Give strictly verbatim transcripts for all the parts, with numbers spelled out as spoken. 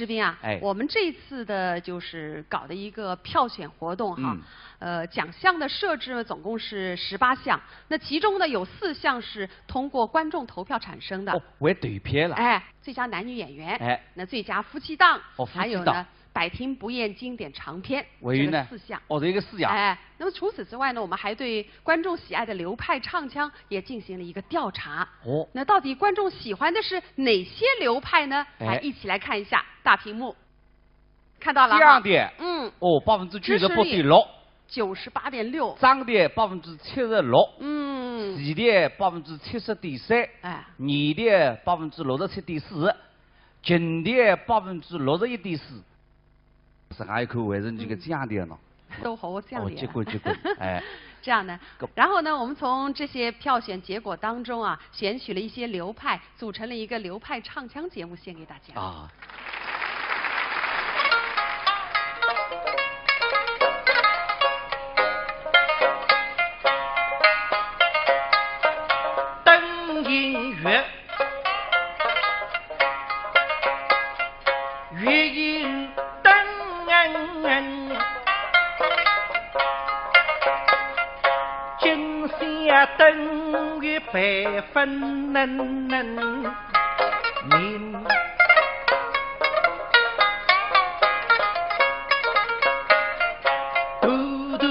斌啊，哎。我们这次的就是搞的一个票选活动哈，嗯。呃，奖项的设置呢，总共是十八项，那其中呢，有四项是通过观众投票产生的。哦，为投票了。哎，最佳男女演员，哎。那最佳夫妻档，哦，夫妻档。还有呢，百听不厌经典长篇，还有呢？这个四项。哦，这个四项。哎，那么除此之外呢，我们还对观众喜爱的流派唱腔也进行了一个调查。哦。那到底观众喜欢的是哪些流派呢？哎。哎，一起来看一下大屏幕。 看到了哈。降调，嗯。哦，百分之九十八点六。支持率九十八点六。涨调百分之七十六。嗯。齐调百分之七十点三。哎。原调百分之六十七点四。琴调百分之六十一点四。是还有一口还是这个降调呢？嗯。都好降调。哦，结棍，结棍，哎。这样的，够。然后呢，我们从这些票选结果当中啊，选取了一些流派，组成了一个流派唱腔节目，献给大家。啊。 灯映月，月映灯。 今宵灯月白分明，独独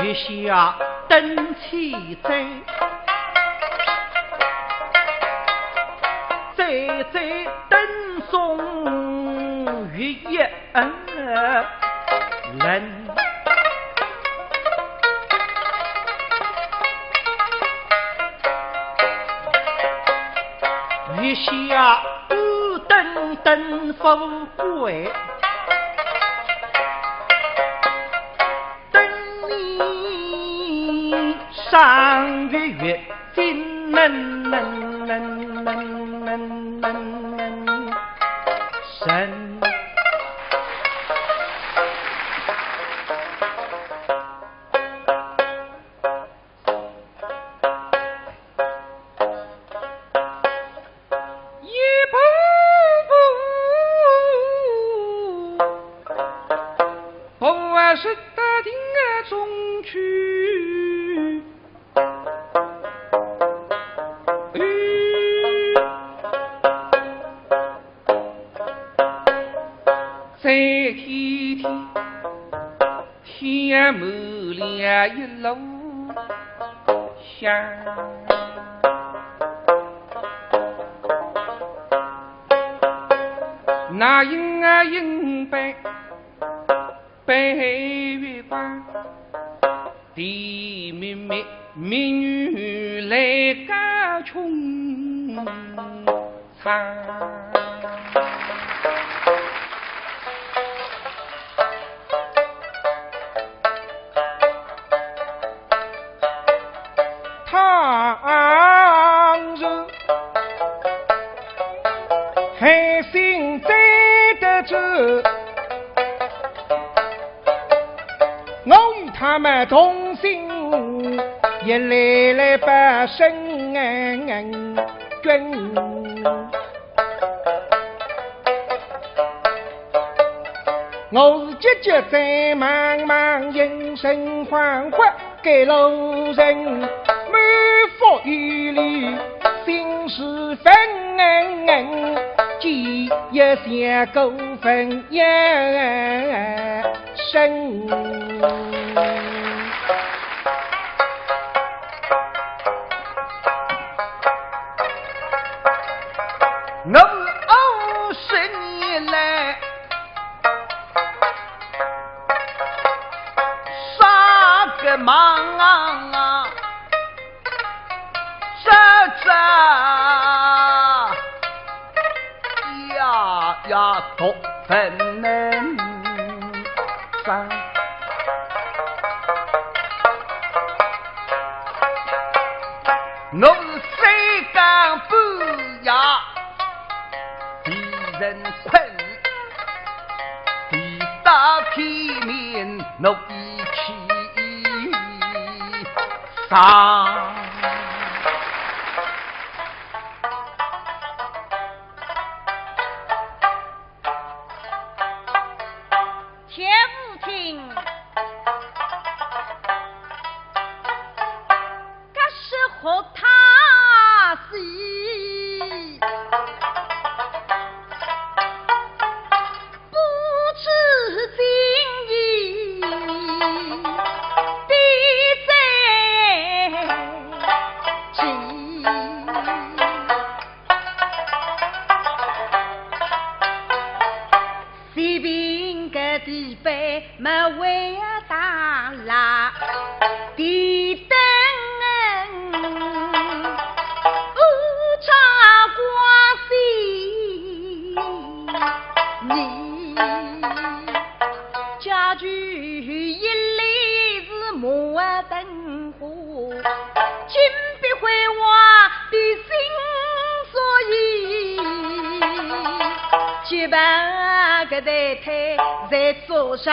月下灯千盏，盏盏灯送月夜。 冷。月下孤灯灯复归，灯里赏月月。 金能能能能能能能神。一步步步啊，是大厅啊中去。 在天天，天满了一路香。那影啊影白 白月光，甜蜜蜜蜜语来家穷唱。 倘若海星追得住，我与他们同心，也来来把身君。 我是急急在茫茫，人生恍惚，赶路人，满腹疑虑心事纷，几夜想过分夜深。 我是五十年来啥个忙啊，这这呀呀都分能上。 我是三更半夜被人困，被打开面我一起上。灯火，金碧辉煌的心所以，洁白的台台在做啥？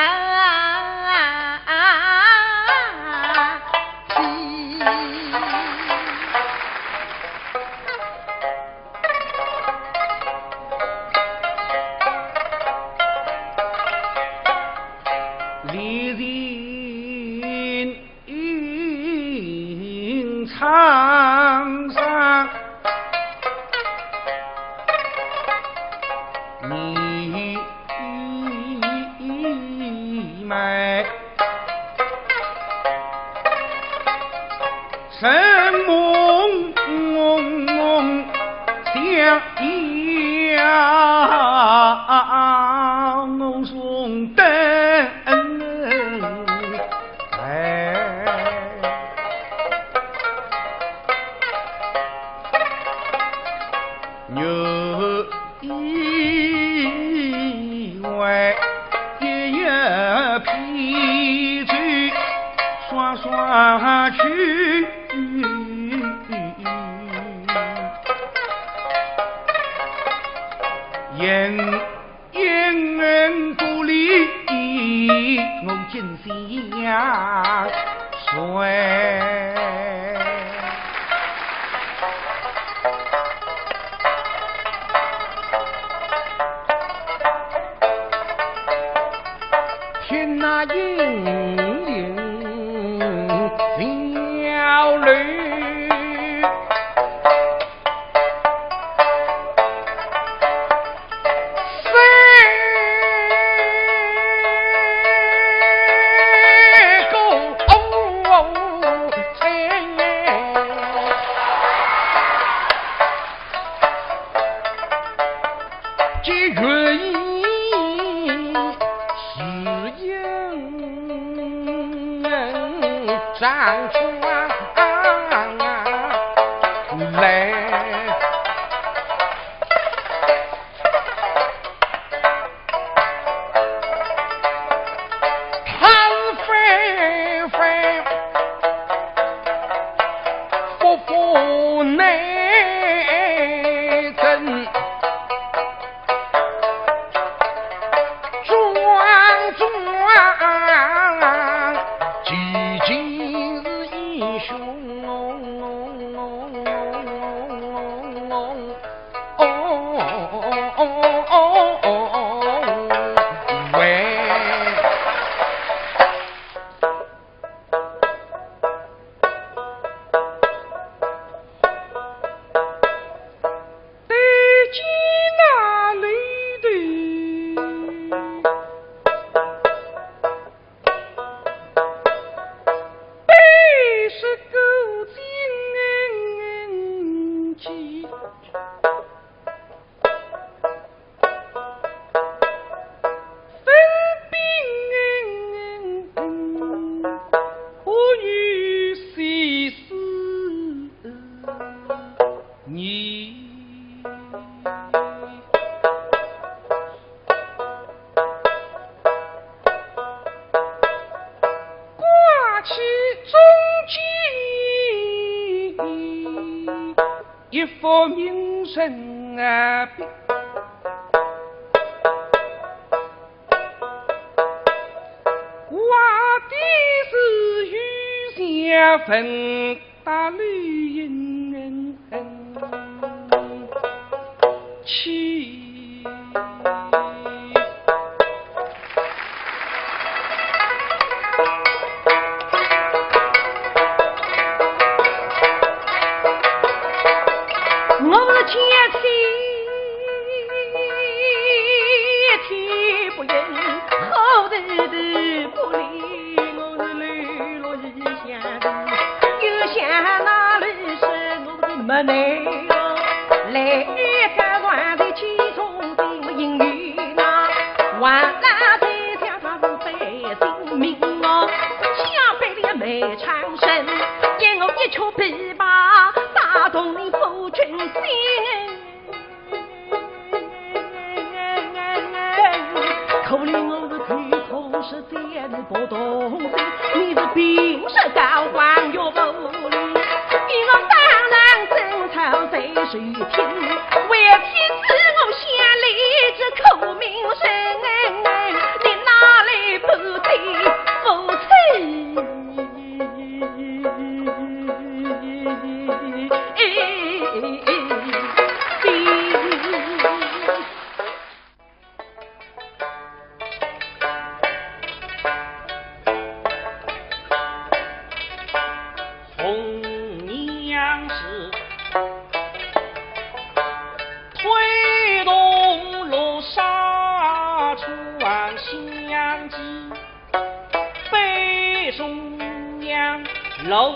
老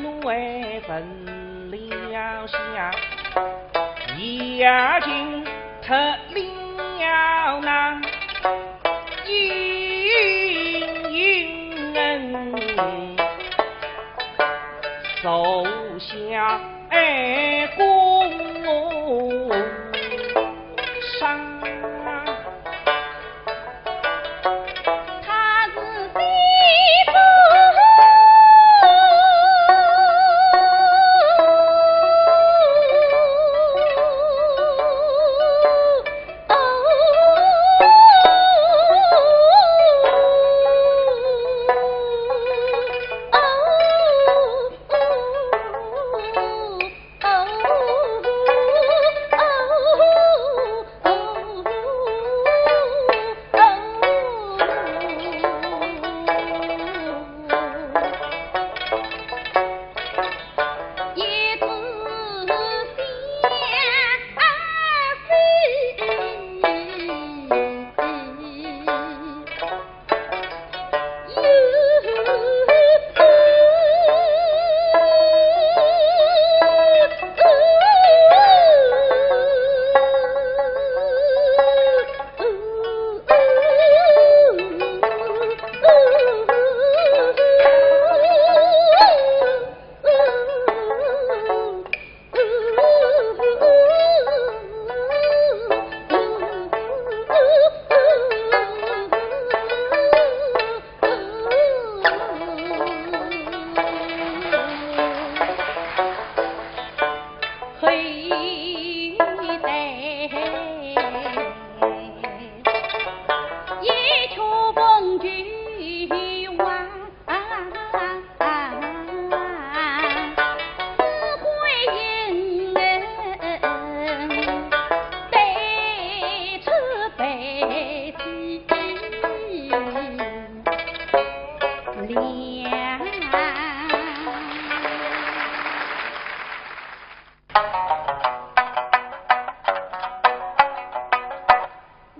奴儿分了下，已经脱了那阴影，受下公赏。 他是西风。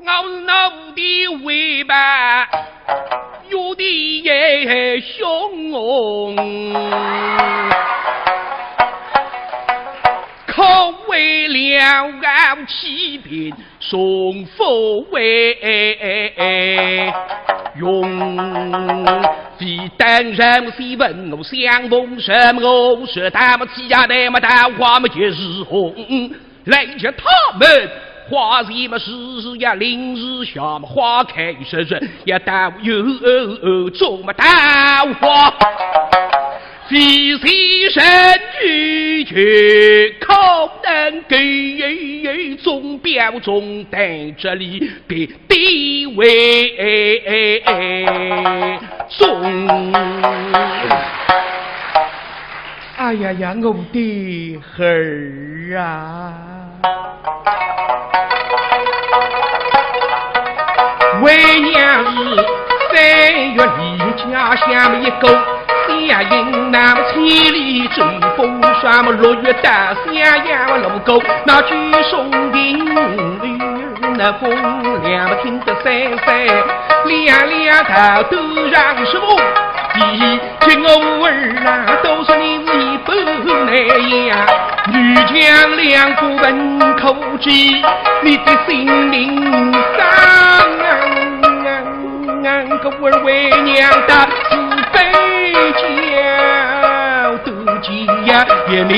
我是奴的为伴，有的也凶，可为了欺骗，送佛为用。非但人是问我相逢什么，我是他们欺压的么桃花么也是红。 来叫他们花谢么时呀，临时下么花开时辰，也倒有种么桃花。非是人有求，可能够有种表种在这里的地位中。哎呀呀，我的 儿啊。为娘是三月里家乡一个小人，那么千里走风霜，么六月到襄阳路过，那九松亭。 那风凉么听得瑟瑟，两两道都让是我。第一，这我儿啊，都是你是一般难呀。女将两个文可知，你的性命伤。我儿为娘的慈悲教导，几呀也明。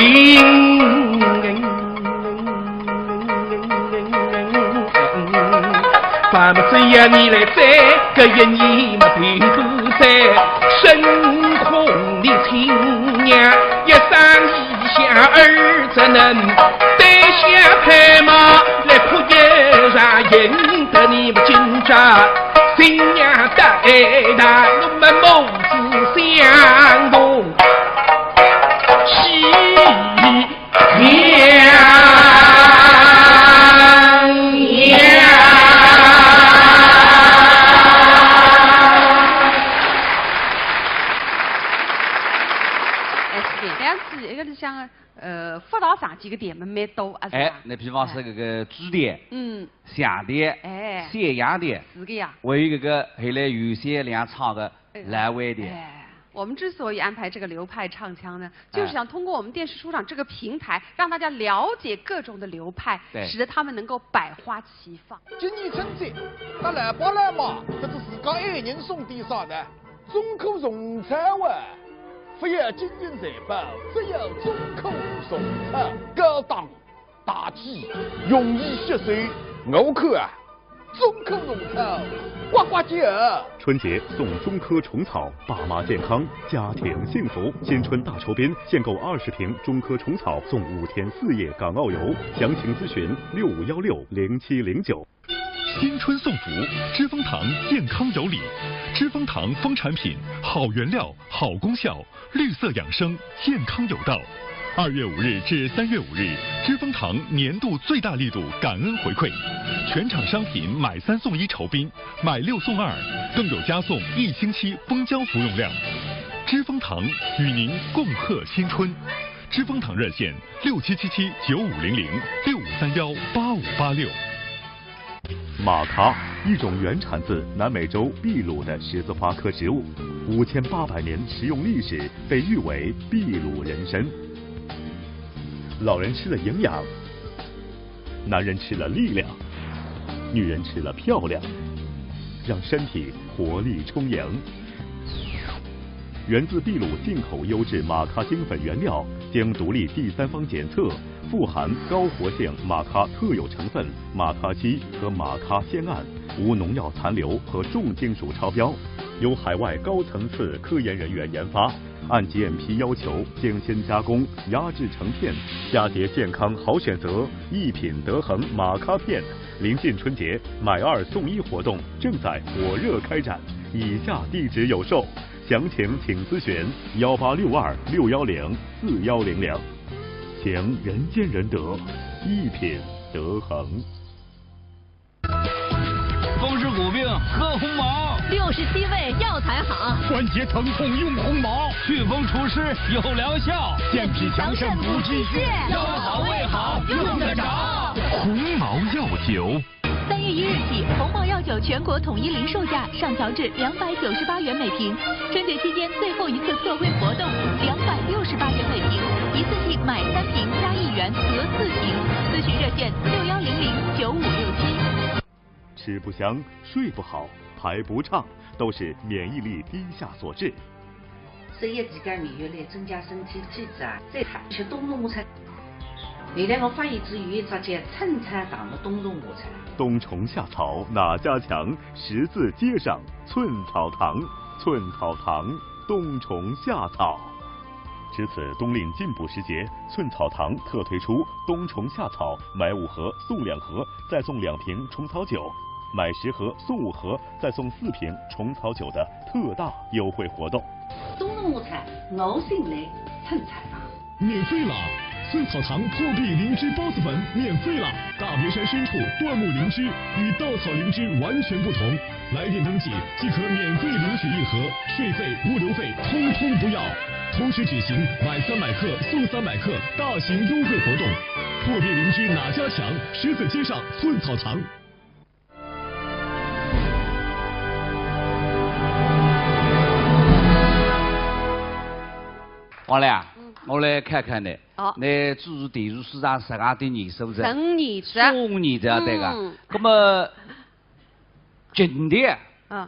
那么只要你来在，搿一年么并不在，身空的亲娘，一生一下儿怎能，对下拍马来哭一场，引得你们今朝新娘带大，我们母子相同喜。 哎，是的，但是一个是像，呃，佛道上几个点嘛，蛮多啊，是吧？哎，那比方说搿个朱调、嗯，祥调、哎，散调，是个呀。还有搿个后来有些两唱个，哎，老味调。哎。我们之所以安排这个流派唱腔呢，就是想通过我们电视书场这个平台，让大家了解各种的流派，对。使得他们能够百花齐放。今年春节，搭老爸老妈，搿是自家爱人送点啥呢？中科虫草啊！不要金银财宝，只要中科虫草，高档 大气，容易吸收。我看啊，中科虫草，呱呱叫。春节送中科虫草，爸妈健康，家庭幸福。新春大酬宾，限购二十瓶中科虫草，送五天四夜港澳游。详情咨询六五幺六零七零九。新春送福，知蜂堂健康有礼。知蜂堂蜂产品，好原料，好功效， 绿色养生，健康有道。二月五日至三月五日，知蜂堂年度最大力度感恩回馈，全场商品买三送一酬宾，买六送二，更有加送一星期蜂胶服用量。知蜂堂与您共贺新春。知蜂堂热线：六七七七九五零零，六五三幺八五八六。 马咖，一种原产自南美洲秘鲁的十字花科植物，五千八百年食用历史，被誉为秘鲁人参。老人吃了营养，男人吃了力量，女人吃了漂亮，让身体活力充盈。源自秘鲁进口优质马咖精粉原料，经独立第三方检测， 富含高活性马咖特有成分马咖烯和马咖酰胺，无农药残留和重金属超标，由海外高层次科研人员研发，按GMP要求精心加工、压制成片，佳节健康好选择，一品德恒马咖片。临近春节，买二送一活动正在火热开展，以下地址有售，详情请咨询幺八六二六幺零四幺零零。 情人见人得，一品德恒。风湿骨病喝鸿茅，六十七味药材好，关节疼痛用鸿茅，祛风除湿有疗效，健脾强肾补气血，腰好胃好用得着。鸿茅药酒。 三月一日起，鸿茅药酒全国统一零售价上调至两百九十八元每瓶。春节期间最后一次特惠活动，两百六十八元每瓶，一次性买三瓶加一元得四瓶。咨询热线六幺零零九五六七。吃不香，睡不好，排不畅，都是免疫力低下所致。 十一期间免疫力增加，身体体质啊，再好吃冬虫夏草。原来我发现只有一只叫寸草堂的冬虫夏草。冬虫夏草哪家强？十字街上寸草堂，寸草堂冬虫夏草。值此冬令进补时节，寸草堂特推出冬虫夏草，买五盒送两盒，再送两瓶虫草酒。买十盒送五盒，再送四瓶虫草酒的特大优惠活动。冬虫夏草，我信赖寸草堂。免费了！寸草堂破壁灵芝孢子粉免费了！大别山深处，椴木灵芝与稻草灵芝完全不同。来电登记即可免费领取一盒，税费、物流费通通不要。同时举行买三百克送三百克大型优惠活动。破壁灵芝哪家强？十字街上寸草堂。 王磊啊，嗯。我来看看呢。哦。㑚主持电视书场十二点二十五日。十五年了。十五年了，对个。嗯。那么，今天，嗯。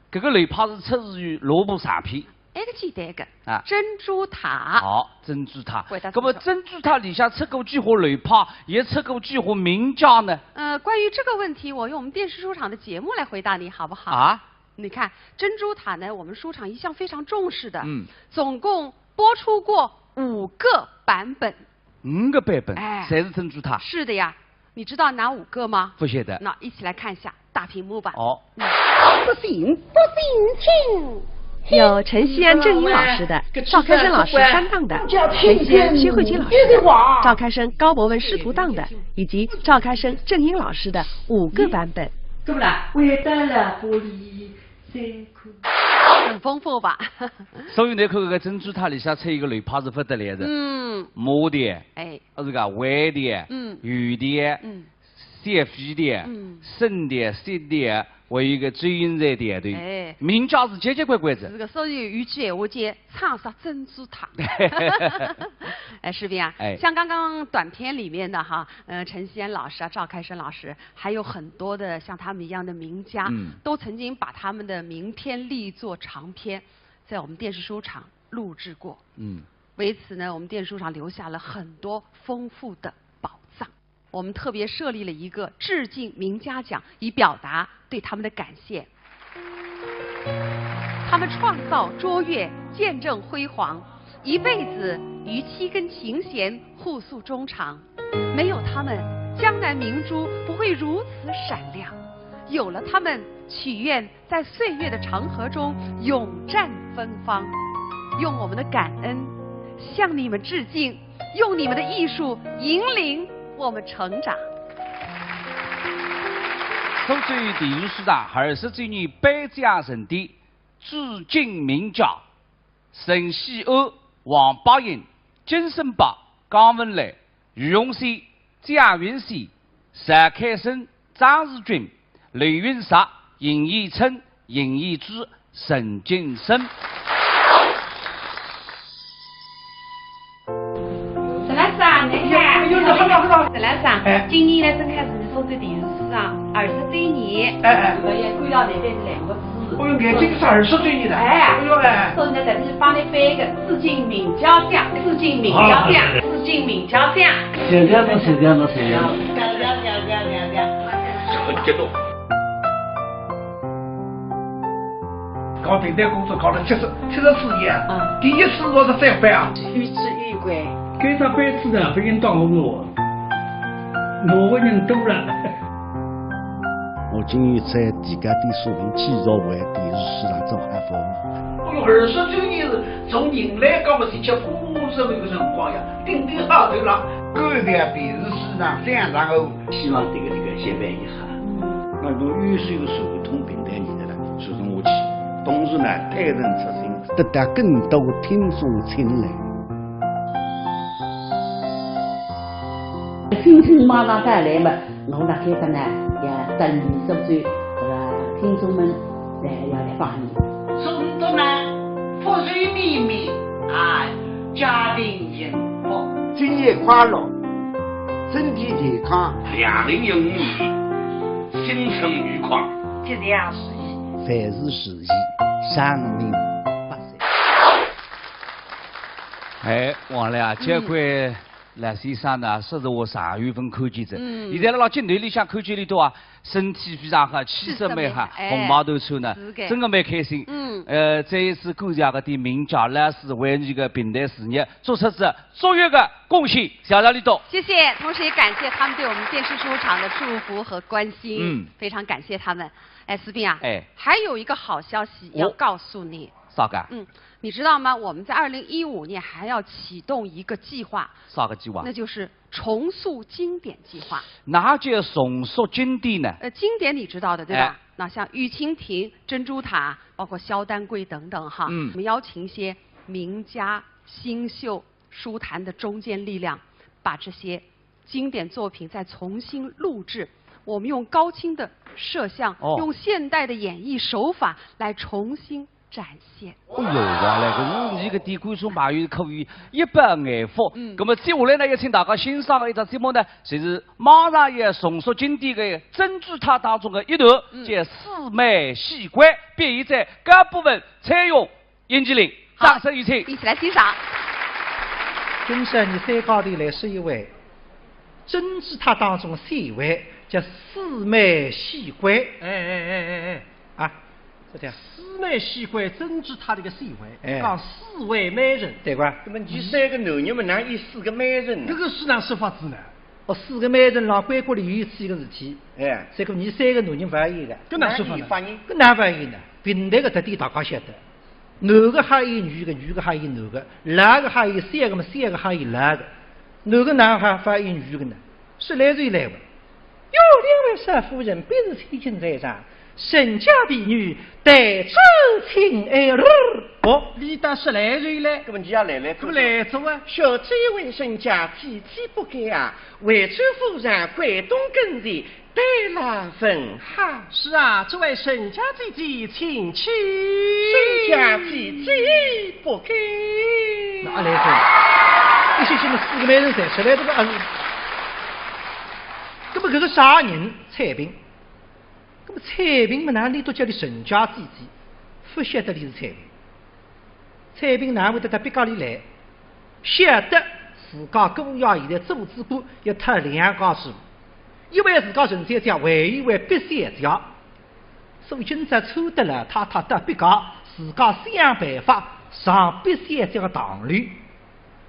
搿个流派是出自于罗布长篇。 埃个简单个，啊。珍珠塔。好，珍珠塔。回答。那么珍珠塔里向出过几化流派，也出过几化名家呢？呃，关于这个问题，我用我们电视书场的节目来回答你，好不好？啊？你看，珍珠塔呢，我们书场一向非常重视的，嗯。总共播出过五个版本。 五个版本，哎。侪是珍珠塔。是的呀，你知道哪五个吗？不晓得。那一起来看一下大屏幕吧。哦。嗯。不信，不信，请。有陈锡安、郑英老师的，赵开生老师翻档的，陈锡安、薛慧君老师的，赵开生、高博文师徒档的，以及赵开生、郑英老师的五个版本。对不啦？回答了，玻璃。 很丰富吧？所以侬看搿个珍珠塔里向出一个流派是不得了的。嗯。马的，哎。啊，是个弯的，嗯。圆的，嗯。点飞的，嗯。省的、省的，还有一个周云瑞点的。哎。名家是结结棍棍子。是个，所以有句闲话讲，唱杀珍珠塔。哎，士斌啊，哎。像刚刚短片里面的哈，呃，陈锡安老师啊，赵开生老师，还有很多的像他们一样的名家，嗯。都曾经把他们的名篇力作长篇，在我们电视书场录制过。嗯。为此呢，我们电视书场留下了很多丰富的宝藏。我们特别设立了一个致敬名家奖，以表达对他们的感谢。他们创造卓越，见证辉煌，一辈子与七根琴弦互诉衷肠。没有他们，江南明珠不会如此闪亮。有了他们，曲苑在岁月的长河中永绽芬芳。用我们的感恩向你们致敬，用你们的艺术引领我们成长。苏州电视书场二十周年颁奖盛典，致敬名家陈锡安、王伯英、金圣伯、江文兰、余荣先、 蒋云仙、石开生、张志军、刘云石、尹延春、尹延珠、陈金生。石老师啊，你好。哎呦，你好，你好。石老师啊，哎。今年呢，正好是苏州电视书场二十周年，哎，哎。我也看到那边是两个字。哎呦，眼睛是二十周年了。哎。哎呦，哎。所以呢，在这里帮你颁一个致敬名家奖，致敬名家奖，啊，致敬名家奖。谢谢侬，谢谢侬，谢谢侬。很激动。搞评弹工作搞了七十，七十四年，啊。第一次我是三班啊。有志有归。该只班子呢，不应当我，我个人多了。我今年在第家店所里继续为电视书场做好服务。哎呦，二十周年是从迎来搞个是结婚这么一个辰光呀，顶顶好头了。感谢电视书场三场哦。希望这个这个接班一下，那种优秀的传统评弹艺术呢，传承下去，同时呢，推陈出新，得到更多听众青睐。新春马上到来嘛， 我辣该搭呢，也等你苏州，呃，听众们来，要来拜年。祝你们福寿绵绵，哎，家庭幸福。敬业快乐，身体健康。两零一五年，新春愉快。吉祥如意。万事如意，长命百岁。哎，王亮啊，嗯。这回 老先生呢，说是我上月份看见的。嗯。现在辣辣镜头里向看见伊笃啊，身体非常好，气色蛮好，气色蛮好，哎，红毛头穿呢，是的。真的蛮开心。嗯。呃，再一次感谢搿点名家老师为你个评弹事业做出仔卓越的贡献，谢谢伊笃。谢谢，同时也感谢他们对我们电视书场的祝福和关心。嗯。非常感谢他们。哎，思斌啊，哎。还有一个好消息要告诉你。哦。 啥个？嗯，你知道吗？我们在二零一五年还要启动一个计划，啥个计划？那就是重塑经典计划。哪叫重塑经典呢？呃，经典你知道的，对吧？哎。那像《玉蜻蜓》《珍珠塔》，包括《萧丹桂》等等哈，嗯。我们邀请一些名家、新秀、书坛的中坚力量，把这些经典作品再重新录制。我们用高清的摄像，哦。用现代的演绎手法来重新展现。哎呦，原来搿是搿点观众朋友可以一饱眼福。嗯。那么接下来呢，要请大家欣赏的一档节目呢，就是马上要重塑经典的《珍珠塔》当中的一段，嗯。叫《四妹戏官》，表演者高博文、蔡勇、 尹吉林，好，掌声有请。一起来欣赏。今朝伲三家头来说一回《珍珠塔》当中的戏为叫四妹戏官。哎，哎，哎，哎，哎。啊，这叫四妹戏官，《珍珠塔》里个戏为，哎。讲四位美人。对个。那么伲三个男人么，哪有四个美人呢？搿个是哪说法子呢？哦，四个美人浪，关过里有几个事体。哎。结果伲三个男人勿一样个。搿哪说法呢？哪有法呢？搿哪勿一样呢？评弹个特点大家晓得。 男个好演女个，女个好演男个，老个好演小个么，小个好演老个。男个哪哼勿好演女个呢？说来就来吧。哟，两位少夫人，别是千金在上，人家婢女，待主请安。哦，俚倒是来哉嘞。搿么你也来来看看。搿么来哉啊。小姐为人家姐姐不敢啊，为主夫人跪东跟前， 对了，问好。是啊，这位沈家姐姐请起。沈家姐姐不敢。哪来个？一歇歇么四个媒人侪出来，搿个啊是。搿么搿个啥人？采萍。搿么采萍么哪里都叫俚沈家姐姐，勿晓得俚是采萍。 采萍哪会得到别家里来？晓得自家姑爷现在做仔官要讨两家主，一位自家沈小姐，还有一位毕小姐。所以今朝抽得了太太到别家，自家想办法上毕小姐堂里，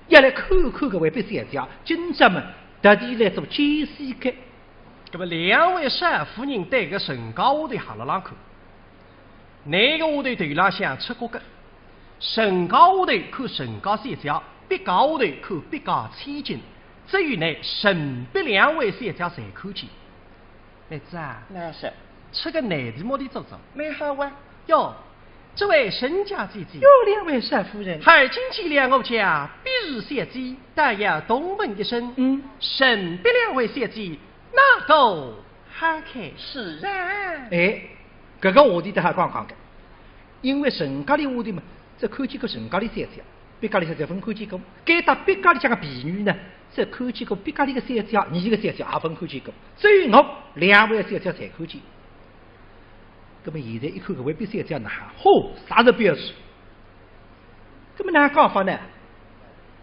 要来看看搿位毕小姐，今朝么特地来做奸细个。搿么两位少夫人对搿沈家下头哈拉浪看。 哪个下头头浪向出角个？沈家下头看沈家小姐，毕家下头看毕家千金，只有乃沈毕两位小姐侪看见。妹子啊，哪是？出个难题么俚做做。蛮好啊。哟，这位沈家姐姐。哟，两位少夫人。而今见了我家毕氏小姐，但要同问一声，嗯。沈毕两位小姐， 哪个好看？是啊。哎，搿个话题倒好讲讲个，因为沈家里下头嘛，只看见过沈家里小姐，毕家里小姐勿看见过。该搭毕家里向个婢女呢，只看见过毕家里个小姐，伲个小姐也勿看见过。只有我两位小姐侪看见。葛么现在一看搿位毕小姐哪哈，嚯，啥是标致！ 葛么哪讲法呢？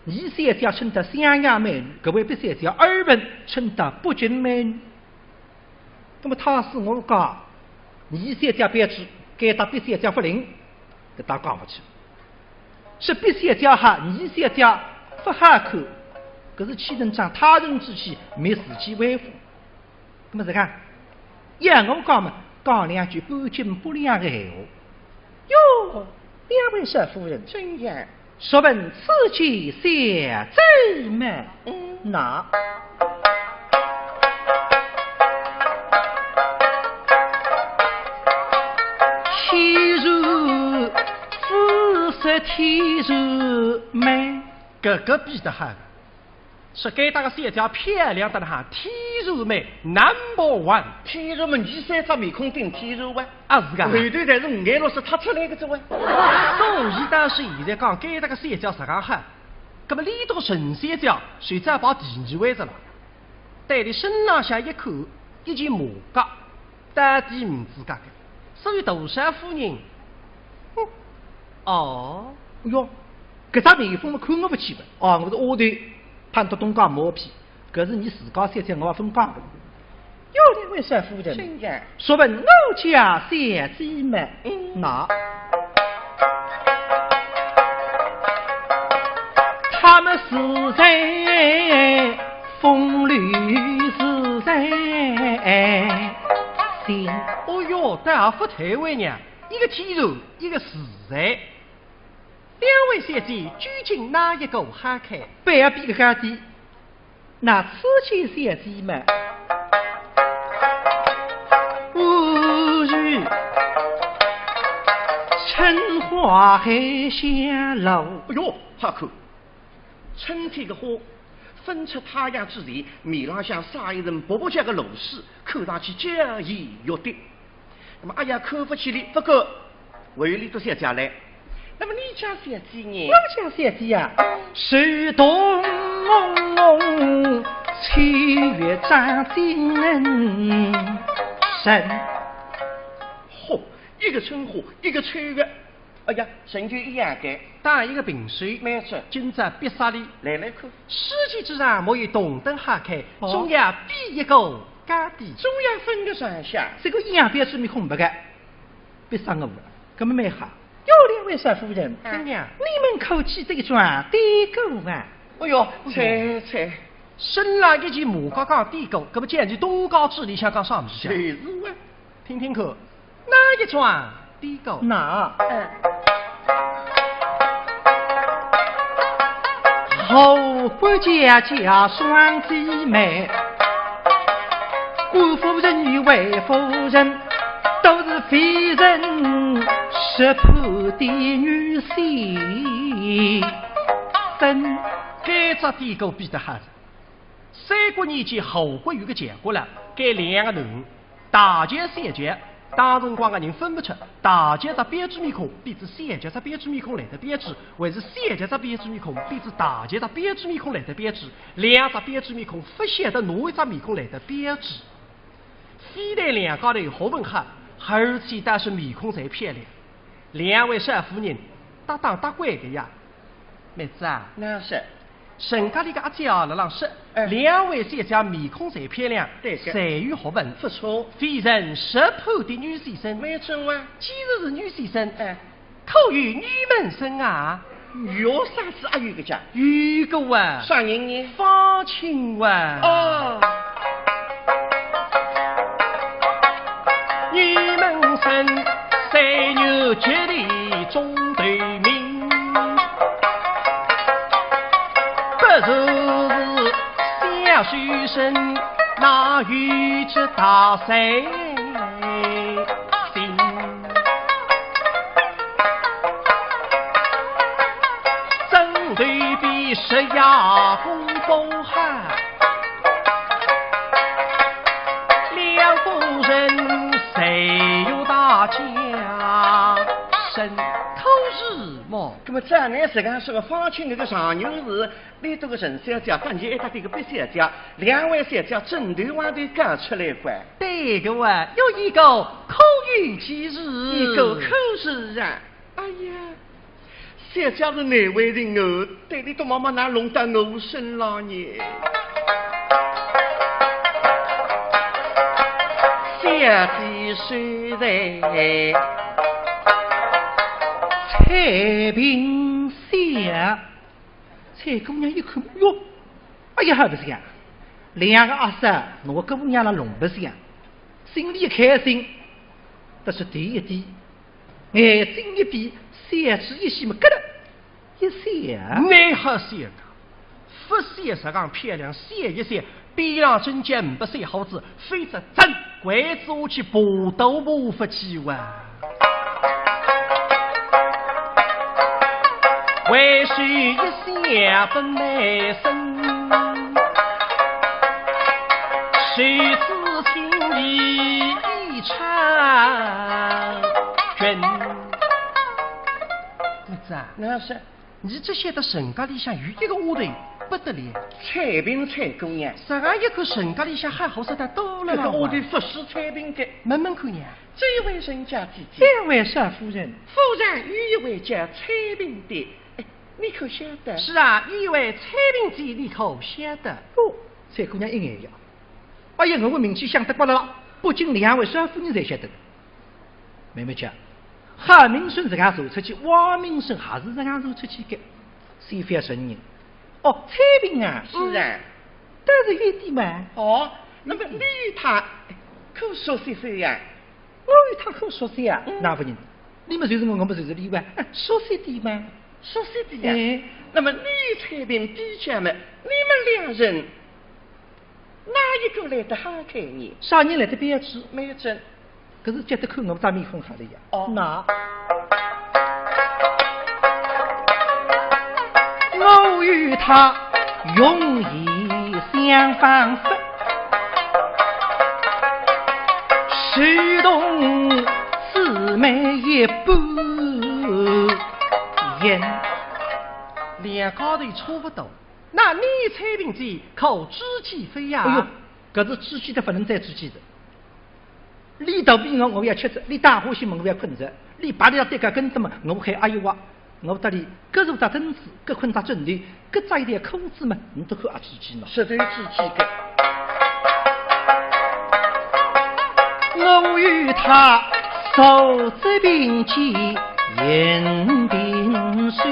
伲小姐称得襄阳美女，搿位毕小姐耳闻称得北京美女。葛么倘使我讲，伲小姐标致，该搭毕小姐勿灵，搿倒讲勿出。说毕小姐好，伲小姐勿好看，搿是岂能仗他人之气，灭自己威风。 葛么是讲，要我讲嘛，讲两句半斤八两个闲话。哟，两位少夫人。怎样？若问此间小姐么？嗯。那。天然，只说天然美。搿个比得好。 说该搭个小姐漂亮得哪哈，天然美，number one。天然嘛，伲三只面孔顶天然哇。啊，是个。后头侪是五颜六色搭出来个哉哇。所以倒是现在讲该搭个小姐实梗好，葛么俚笃沈小姐就只排第二位哉了。对俚身浪向一看，一件马甲， 到底唔自家个，所以大少夫人，哼，哦。哟，搿只面孔么看我勿起个，哦，我是丫头，盼到东家毛皮，搿是伲自家小姐我也勿讲个。哟，两位少夫人，请讲。说问我家小姐么？嗯。那，她么是在 风流自在心。哦哟，倒也勿推位呢，一个天然，一个自在。两位小姐，究竟哪一个好看？不要比个高低，那此间小姐嘛，不如春花海棠露。哎哟，好看。 春天个花，朆出太阳之前，面浪向洒一层薄薄叫个露水，看上去娇艳欲滴。那么，哎呀，看勿起俚，勿过，还有俚笃小姐嘞。那么，你家小姐呢？我家小姐呀，是动秋月照金人。嚯，一个春花，一个秋月， 哎呀，成就一样个。打一个平手。没错。今朝比啥哩？来来看。世界之上没有同等好看，哦。总要比一个高低。总要分个上下。这个一样标致面孔勿个，比啥个勿个，搿么蛮好。哟，两位少夫人，怎样？你们可记得一桩典故啊？哎哟，猜猜。身浪一件马甲讲典故，搿么讲起东家之里向讲啥物事啊？就是啊。听听看。 哪一桩典故？那，嗯。后官家家双姊妹，官夫人与魏夫人，都是被人识破的女先生。该只典故比得好哉。三国年间吴国有个强国了，该两个囡儿，大强小强，当辰光个人分勿出，大强只标致面孔比仔小强只标致面孔来得标致，还是小强只标致面孔比仔大强只标致面孔来得标致，两只标致面孔勿晓得哪一只面孔来得标致。 非但两家头学问好，而且倒是面孔侪漂亮。两位少夫人搭档搭关个呀。妹子啊，哪哼？人家里个阿姐啊，辣浪说，哎。两位小姐面孔侪漂亮，对个。侪有学问。勿错。非人识破的女先生。没错啊。既然是女先生，哎。 可有女门生啊？有啥子啊，有个讲？有个啊。啥人呢？方卿啊。哦。女门生，三原绝代中头名，不如是小书生，哪有这大才 心。真对比石野公公好，两个人谁有大家生。可是么？那么照你实梗说个，方卿搿个状元是 里头个陈小姐搭伊一搭个毕小姐，两位小姐枕头浪头搞出来个。对个啊，有一个可有其事。一个可是啊。哎呀，小姐是难为情哦，对俚笃妈妈哪弄到我身浪呢？小姐虽然采萍小， 采萍姑娘一看，哟，哎呀，好白相，两个阿嫂拿姑娘来弄白相，心里开心，但是头一低，眼睛一闭，小姐一喜么咯噔一笑。蛮好笑个，勿笑实梗漂亮，笑一笑， 边浪真叫呒不小伙子，否则真关子下去爬都爬勿起哇。为谁一笑不卖身，谁知情意已长远。妹子啊，哪哼？ 你只晓得陈家里向有一个丫头不得了。采萍采姑娘。实梗一看陈家里向好货色倒多了啦。搿个丫头勿输采萍个。问问看呀。这位人家姐姐。这位是夫人。府上有一位叫采萍的，哎，你可晓得？是啊，有一位采萍姐，你可晓得？哟，采姑娘一眼呀。哎呀，我个名气响得过了，不仅两位少夫人才晓得。 妹妹讲，好名声自家传出去，坏名声还是自家传出去个，谁勿要承认？哦，采萍啊。是啊。但是有点嘛。哦，那么你与她可熟悉些呀？我与她可熟悉啊？嗯。那不然，你么就是我，我么就是你哇，哎，熟悉点嘛。熟悉点呀？哎。那么你与采萍比较嘛，你们两人 哪一个来得好看呢？啥人来得标致？没准。可是只得看我张面孔好了呀。哦。那我与她容颜相仿佛，如同姊妹一般。两家头差不多。 那你采萍姐可知其非呀？哎哟，搿是知其的，不能再知其的。俚肚皮饿，我要吃着；俚打呼噜么，我要困着；俚爬里向跌个跟斗么，我喊哎哟哇！我搭俚各做只凳子，各困只枕头，各扎一条裤子么，你都可阿知其呢。实在知其个。我与她手执并肩 肩并手，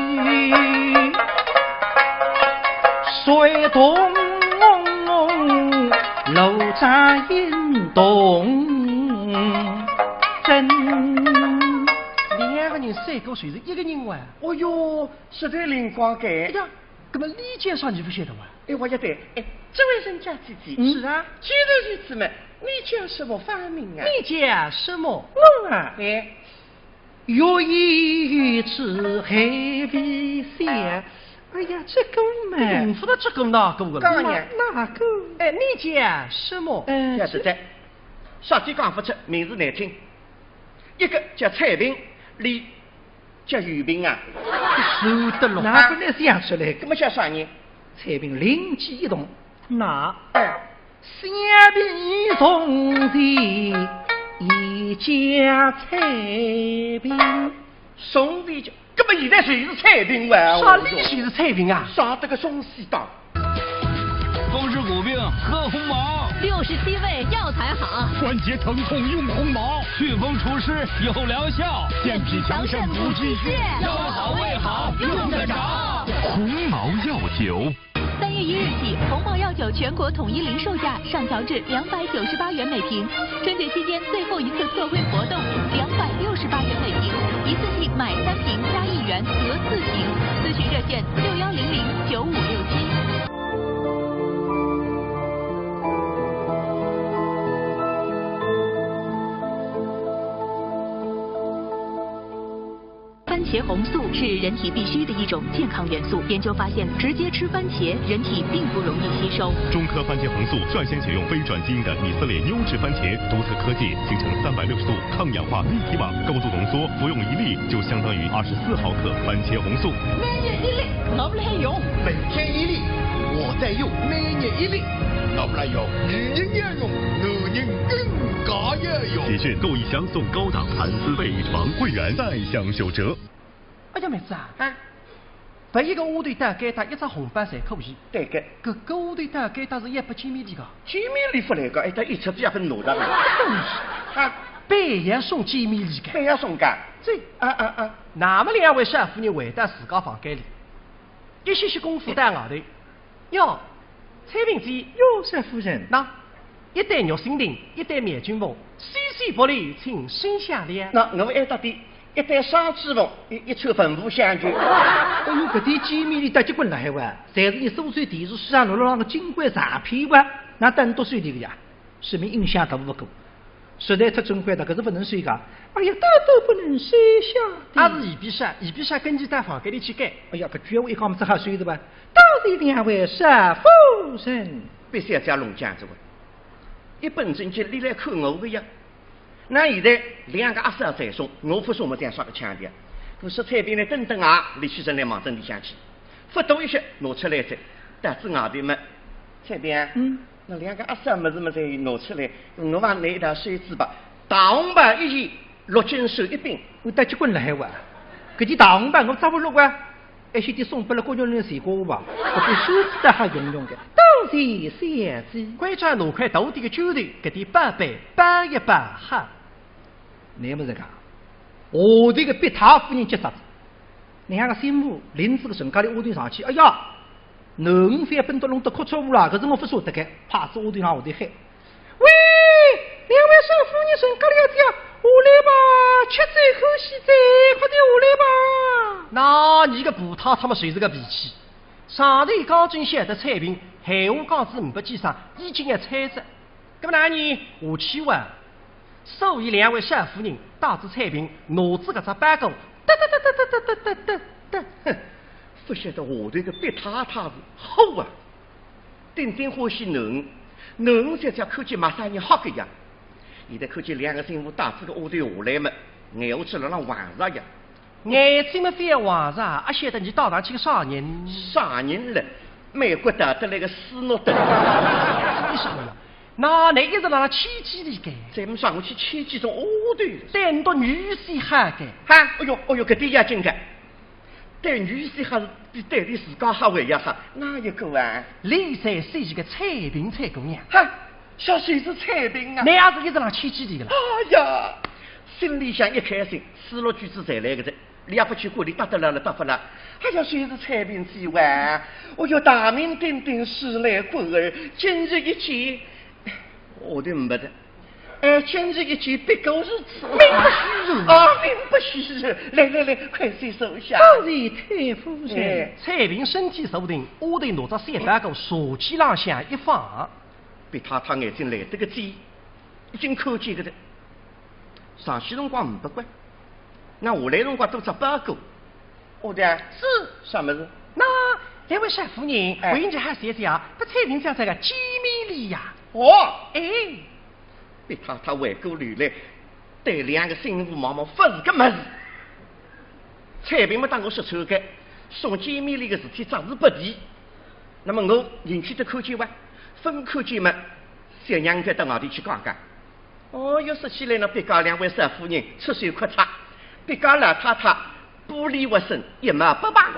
随同路上行动。真。两个人赛过就是一个人哇。哦哟，实在灵光个。哎呀，搿么俚介绍你勿晓得哇？哎，我晓得。哎，这位人家姐姐。嗯。是啊。既然如此嘛，你叫什么芳名啊？你叫什么？我啊？哎。月夜雨枝海边香。哎呀，这个嘛。用不着这个那个的。讲呀。哪，哪个？哎，你叫什么？哎，叫实在，啥体讲不出，名字难听。一个叫采萍，俚叫雨萍啊。是的咯。哪个能想出来？那么叫啥呢？采萍灵机一动，那，哎。 香钿从前也叫采萍。从前就，搿么现在就是采萍哇？啥里就是采萍啊？啥这个东西的？风湿骨病喝鸿茅，六十七味药材好，关节疼痛用鸿茅，祛风除湿有疗效，健脾强肾补气血，药好味好用得着。鸿茅药酒。 三月一日起，鸿茅药酒全国统一零售价上调至两百九十八元每瓶。春节期间最后一次特惠活动，两百六十八元每瓶，一次性买三瓶加一元得四瓶。咨询热线：六幺零零九五六七。 番茄红素是人体必需的一种健康元素。研究发现，直接吃番茄，人体并不容易吸收。中科番茄红素率先选用非转基因的以色列优质番茄，独特科技形成三百六十度抗氧化立体网，高度浓缩，服用一粒就相当于二十四毫克番茄红素。每日一粒，我们还用。每天一粒，我在用。每日一粒，我们来用。女人要用，男人更加要用。喜讯购一箱送高档蚕丝被床，会员再享九折。 哎呀，妹子啊，啊？拨一个丫头到该搭一只红包侪可以。对个。搿个丫头到该搭是要拨见面礼个。见面礼勿来个，哎，搭一出子也勿拿着个。啊？必要送见面礼个。必要送个。这，啊，啊，啊。那么两位少夫人回到自家房间里，一歇歇功夫到外头， 哟，采萍姐。哟，沈夫人。喏，一对玉蜻蜓，一对面巾凤，丝丝不离，请收下了。喏，我还搭点，一对双指凤，一，一串文武双全。哎哟，搿点见面礼搭结棍了还哇，侪是伲苏州电视书场落浪个金光相片哇，哪能多收点个呀？ 说明印象大勿过。实在太珍贵了，搿是勿能收个。哎呀，搿都勿能收下的。阿是二比三，二比三跟伊到房间里去改。哎呀，搿句闲话一讲么只好收的吧？多谢两位少夫人。必须要叫弄僵这个。一本正经，倷来看我个呀。那现在两个阿嫂在送，我勿送么，像啥个腔调？我说采萍呢，等等啊，立起身来望仔里向去。 勿多一歇，拿出来哉，搭仔外头么，采萍啊，嗯。那两个阿嫂物事么侪拿出来，我帮倷一道收仔吧。大红包一件，绿金手一柄。我搭结棍了还哇？搿件大红包我早勿落啊，还是得送拨了郭玉林个钱瓜吧，搿个手指头还用用个。多谢小姐。关照拿块大点个绢头，搿点宝贝包一包好。 乃末是讲，下头个毕太夫人急煞哉，乃末个新妇领仔个陈家里丫头上去，哎呀，囡儿翻奔到弄得哭出乌啦，搿是我勿舍得个，趴仔丫头浪下头喊：喂，两位少夫人陈家里个呀，下来吧，吃醉欢喜哉，快点下来吧。那伲个毕太太么就是个脾气，上头刚正晓得采萍，闲话讲仔呒不几声，已经要催哉。 搿么哪能下去哇？所以两位少夫人带仔采萍，拿仔搿只包裹，哒哒哒哒哒哒哒哒哒。哼，勿晓得下头个毕太太是好啊，顶顶欢喜囡儿，囡儿小姐看见陌生人吓个呀。现在看见两个新妇带仔个丫头下来么，眼睛辣浪望着呀。 眼睛么勿要望着，阿晓得伲到底是个啥人？啥人了？美国逃得来个斯诺登。为啥么啦？那倷一直辣牵记俚个？再么啥我去牵记种丫头了？单独女婿好个。哈，哎哟，哎哟，搿点要紧个。对女婿好是比对俚自家好还要好，哪一个啊？倷再说是个采萍采萍呀。哈，啥说是采萍啊？倷也是一直辣牵记俚个啦？哎呀，心里向一开心，四六句子侪来个哉。 倷也勿去管俚搭得牢了搭勿牢。哎呀，说是采萍姐哇，哦哟，大名鼎鼎，时来棍儿，今日一见，我的没得。哎，今日一见，别过如此。名不虚传。啊，名不虚传。来来来，快些坐下。多谢太夫人。哎。采萍身体坐定，丫头拿只小包裹茶几浪向一放。毕太太眼睛来得个尖，已经看见个的。上去辰光呒不管，那下来辰光多只包裹。我的是啥物事？那两位少夫人，哎，为你还谢谢啊，拨采萍姐这个见面礼呀。哦，哎，毕太太回过头来，对两个新妇望望，勿是个物事。采萍么搭我说穿个，送见面礼个事体只是不提。那么我进去得看见哇，勿看见么，小娘该到外头去讲讲。 哦哟，说起来呢，毕家两位少夫人出手阔绰，毕家老太太玻璃活生，一毛不拔。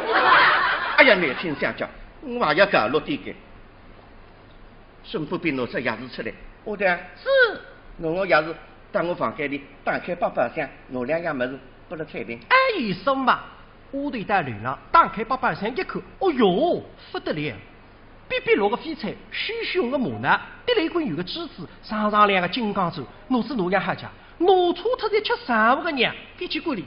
哎呀，难听相叫，我也要搞落点个。孙富贵拿只钥匙出来，我的是，拿我钥匙到我房间里打开百宝箱，拿两样物事拨了采萍。哎，有数嘛，丫头到楼浪打开百宝箱一看，哦哟，勿得了！ 碧碧绿个翡翠，栩栩红个玛瑙，滴了一根圆个珠子，上上两个金刚钻，拿仔拿样好哉，拿错脱才吃生活个娘，脾气过来，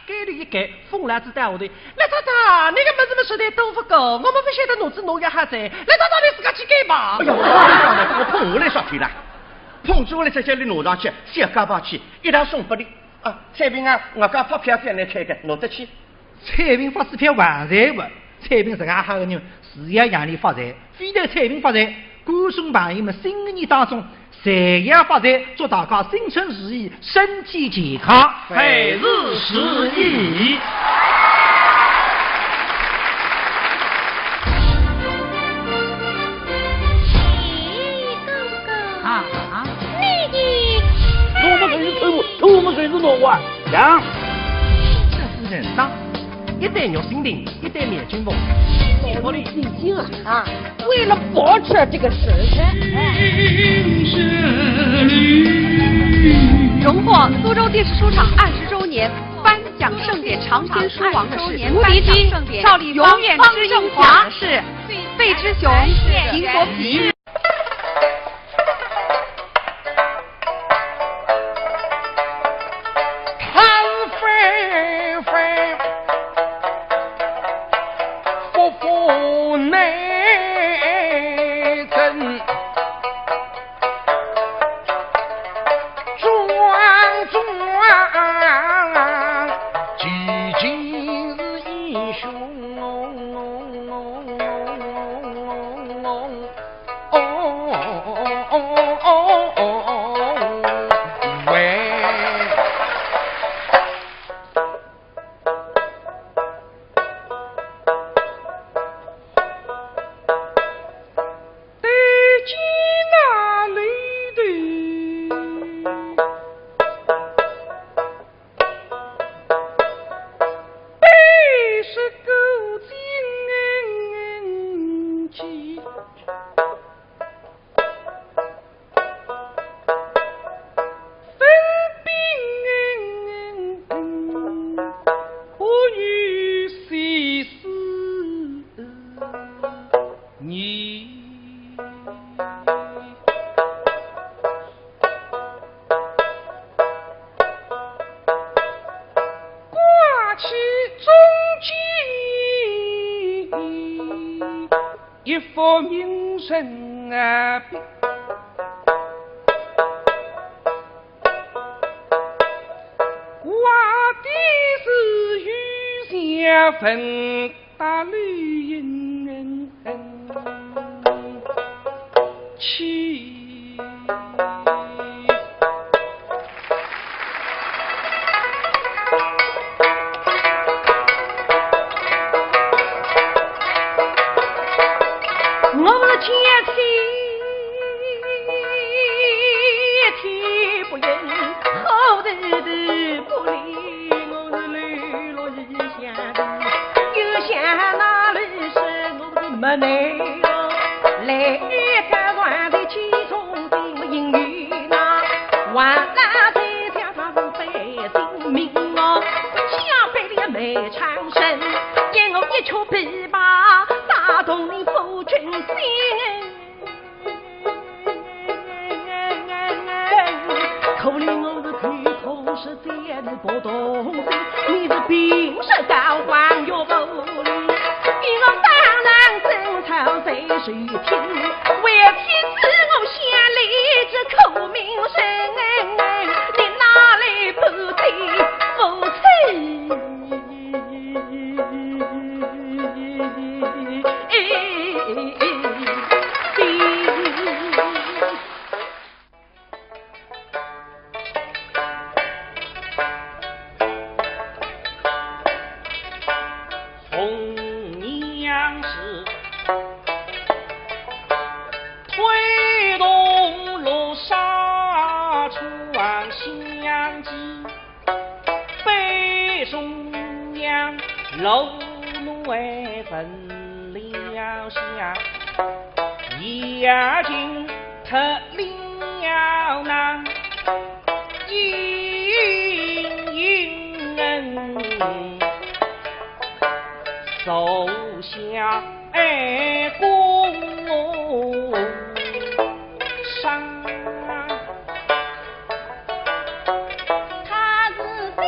盖头一盖，疯辣子到下头，老太太，侬个物事么实在多勿过，我么勿晓得拿仔拿样好哉，老太太侬自家去盖吧。哎呀，我讲了，我碰下来啥体啦？碰住了才叫你拿上去，小家宝去，一道送拨你。啊，采萍啊，我家发票叫侬开个，拿得去。 采萍发支票还财勿？采萍实梗好个人，是要让伊发财，非但采萍发财，观众朋友们新个年当中，侪要发财，祝大家新春如意，身体健康，万事如意。啊，啊。你的我们谁是头目，头目谁是奴啊？讲。这是人呐，一代玉蜻蜓，一代苗金凤。我的心情啊，啊，为了保持这个神采。荣获苏州电视书场二十周年颁奖盛典长篇书王的是无敌金，赵丽芳、方振华，是费志雄、邢国平。 挂起中间一幅名人啊，挂的是余香文。 大绿云气。我是天天不应，好得的不理，我是绿落一 想的，又想哪里是我是没内容，来个外头去从兵营于那，还那在家他是北京名哦，下北的梅长生，因我一曲琵琶，打动你夫君心。 可怜我是口口是舌是不动心，你是平时高官又不理，比我当然争吵谁谁听，为天子我先立这苦命人哎。是推动罗纱窗相系，北中央楼台分了下，夜静特了那莺莺。 坐下哎，宫上。他是谁？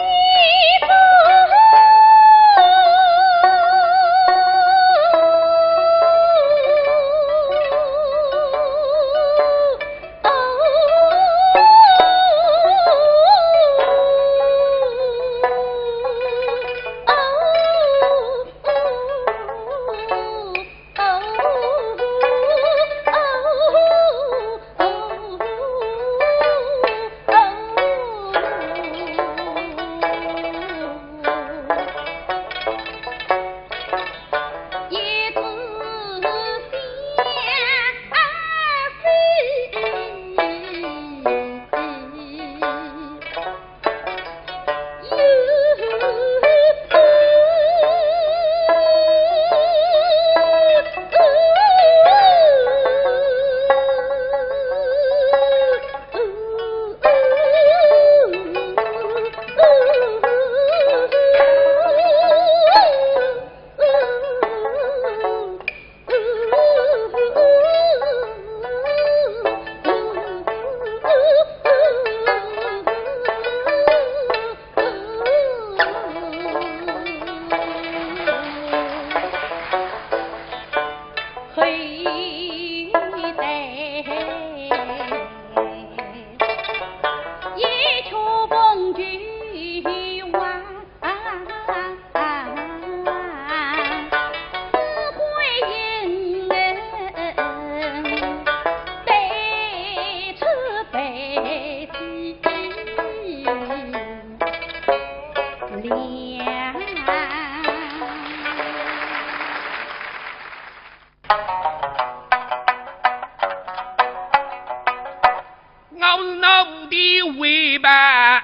我是奴的为伴，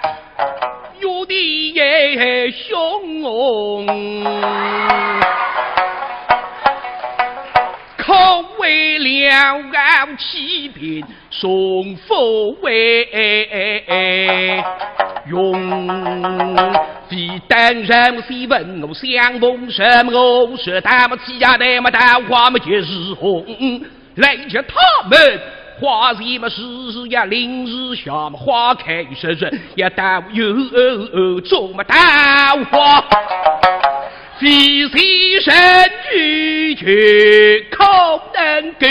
有的也凶，可为了欺骗，从不为用。非但人是问我相逢什么，我是他们欺压的么桃花么也是红。 来叫他们花谢么时时呀，临时下么花开时时呀，到有做么桃花。非是人与人可能够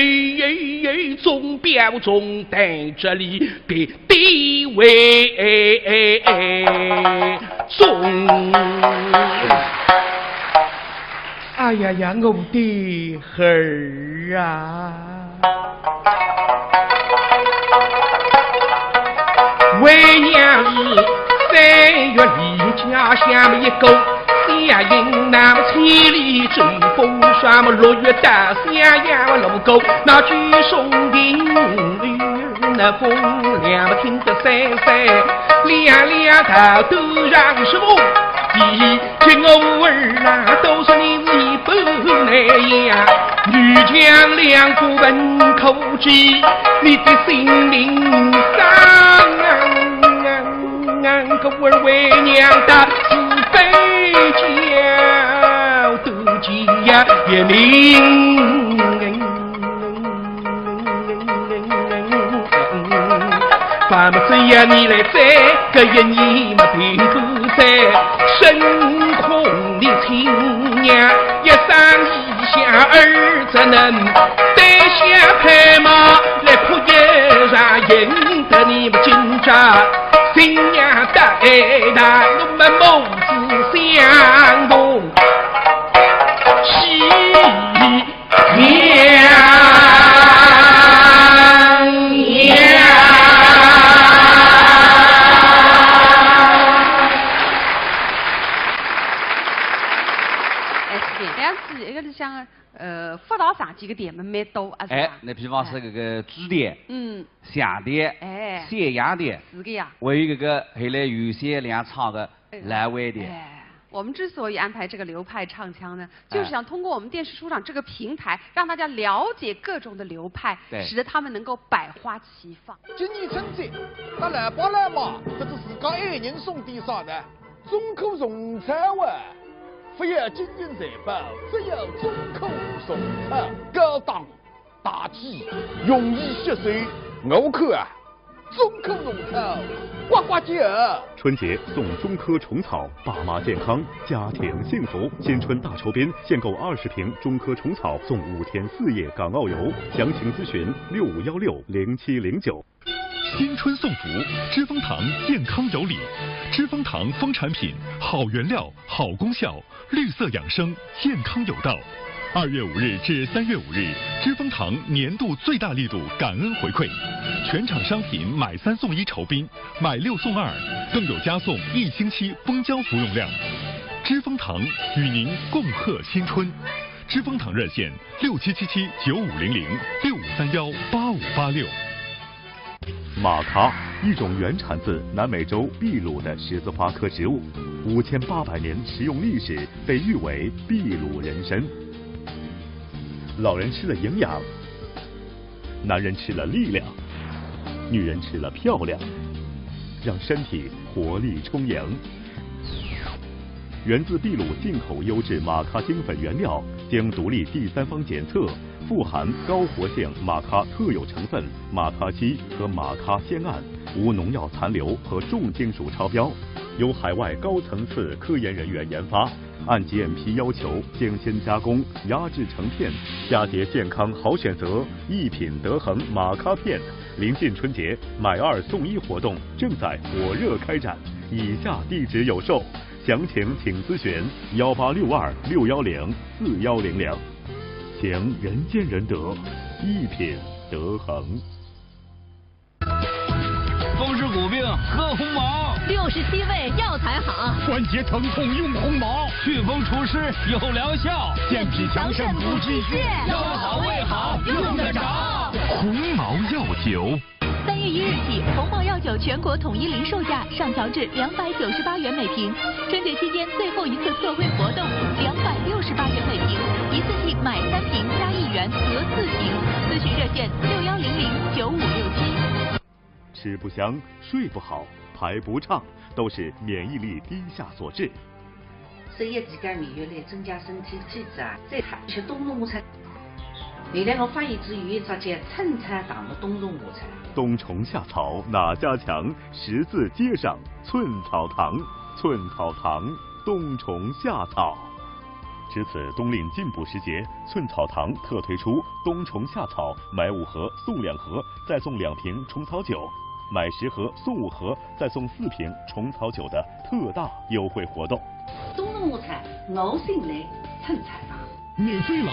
中标中，在这里的地位中。哎呀呀，我的儿啊！ 为娘是三月里家乡一个，乡音那么千里走风霜么，六月到襄阳路过，那九松亭那风凉么听得瑟瑟，两两道都让是风。 听我儿啊，都说你是一般难呀，女强两不分可知，你的性命伤啊！我儿为娘的是非教都急呀，也明。 那么只要你来在，搿一年么并不在，身空的亲娘一生一下儿子能，对下拍马来哭一场，引得你们今朝新娘带大，我们母子相同喜。 娘呀！哎，是搿样子，一个里向呃，佛堂上去个店门蛮多，啊，是吧？哎，那比方说搿个珠店、嗯，香店、哎，咸阳店，是个呀。还有搿个后来有些两唱个，哎，老味店。哎，我们之所以安排这个流派唱腔呢，就是想通过我们电视书场这个平台，让大家了解各种的流派，对，使得他们能够百花齐放。今年春节，搭老爸老妈，搿是自家爱人送点啥呢？中科虫草啊！不要金银财宝，只要中科虫草。高档、大气、容易吸收，我看啊，中科虫草，呱呱叫。春节送中科虫草，爸妈健康，家庭幸福。新春大酬宾，限购二十瓶中科虫草，送五天四夜港澳游。详情咨询六五幺六零七零九。新春送福，知蜂堂健康有礼。知蜂堂蜂产品，好原料、好功效，绿色养生，健康有道。二月五日至三月五日，知蜂堂年度最大力度感恩回馈，全场商品买三送一酬宾，买六送二，更有加送一星期蜂胶服用量。知蜂堂与您共贺新春。知蜂堂热线六七七七九五零零，六五三幺八五八六。玛咖，一种原产自南美洲秘鲁的十字花科植物，五千八百年食用历史，被誉为秘鲁人参。老人吃了营养，男人吃了力量，女人吃了漂亮，让身体活力充盈。源自秘鲁进口优质玛咖精粉原料，经独立第三方检测，富含高活性玛咖特有成分玛咖烯和玛咖酰胺，无农药残留和重金属超标，由海外高层次科研人员研发，按G M P要求精心加工、压制成片，佳节健康好选择，一品德恒玛咖片。临近春节，买二送一活动正在火热开展，以下地址有售，详情请咨询幺八六二六幺零四幺零零。情人见人得，一品德恒。风湿骨病喝鸿茅，六十七味药材好，关节疼痛用鸿茅，祛风除湿有疗效，健脾强肾补气血，腰好胃好用得着。鸿茅药酒。三月一日起，鸿茅药酒全国统一零售价上调至两百九十八元每瓶。春节期间最后一次特惠活动，两百六十八元每瓶，一次性买三瓶加一元得四瓶。咨询热线六幺零零九五六七。吃不香，睡不好，排不畅，都是免疫力低下所致。所以自家免疫力增加，身体体质啊，再好吃冬虫夏草。后来我发现只有一只叫寸草堂的冬虫夏草。冬虫夏草哪家强？十字街上寸草堂，寸草堂冬虫夏草。值此冬令进补时节，寸草堂特推出冬虫夏草买五盒送两盒，再送两瓶虫草酒，买十盒送五盒，再送四瓶虫草酒的特大优惠活动。冬虫夏草，我信赖寸草堂。免费了！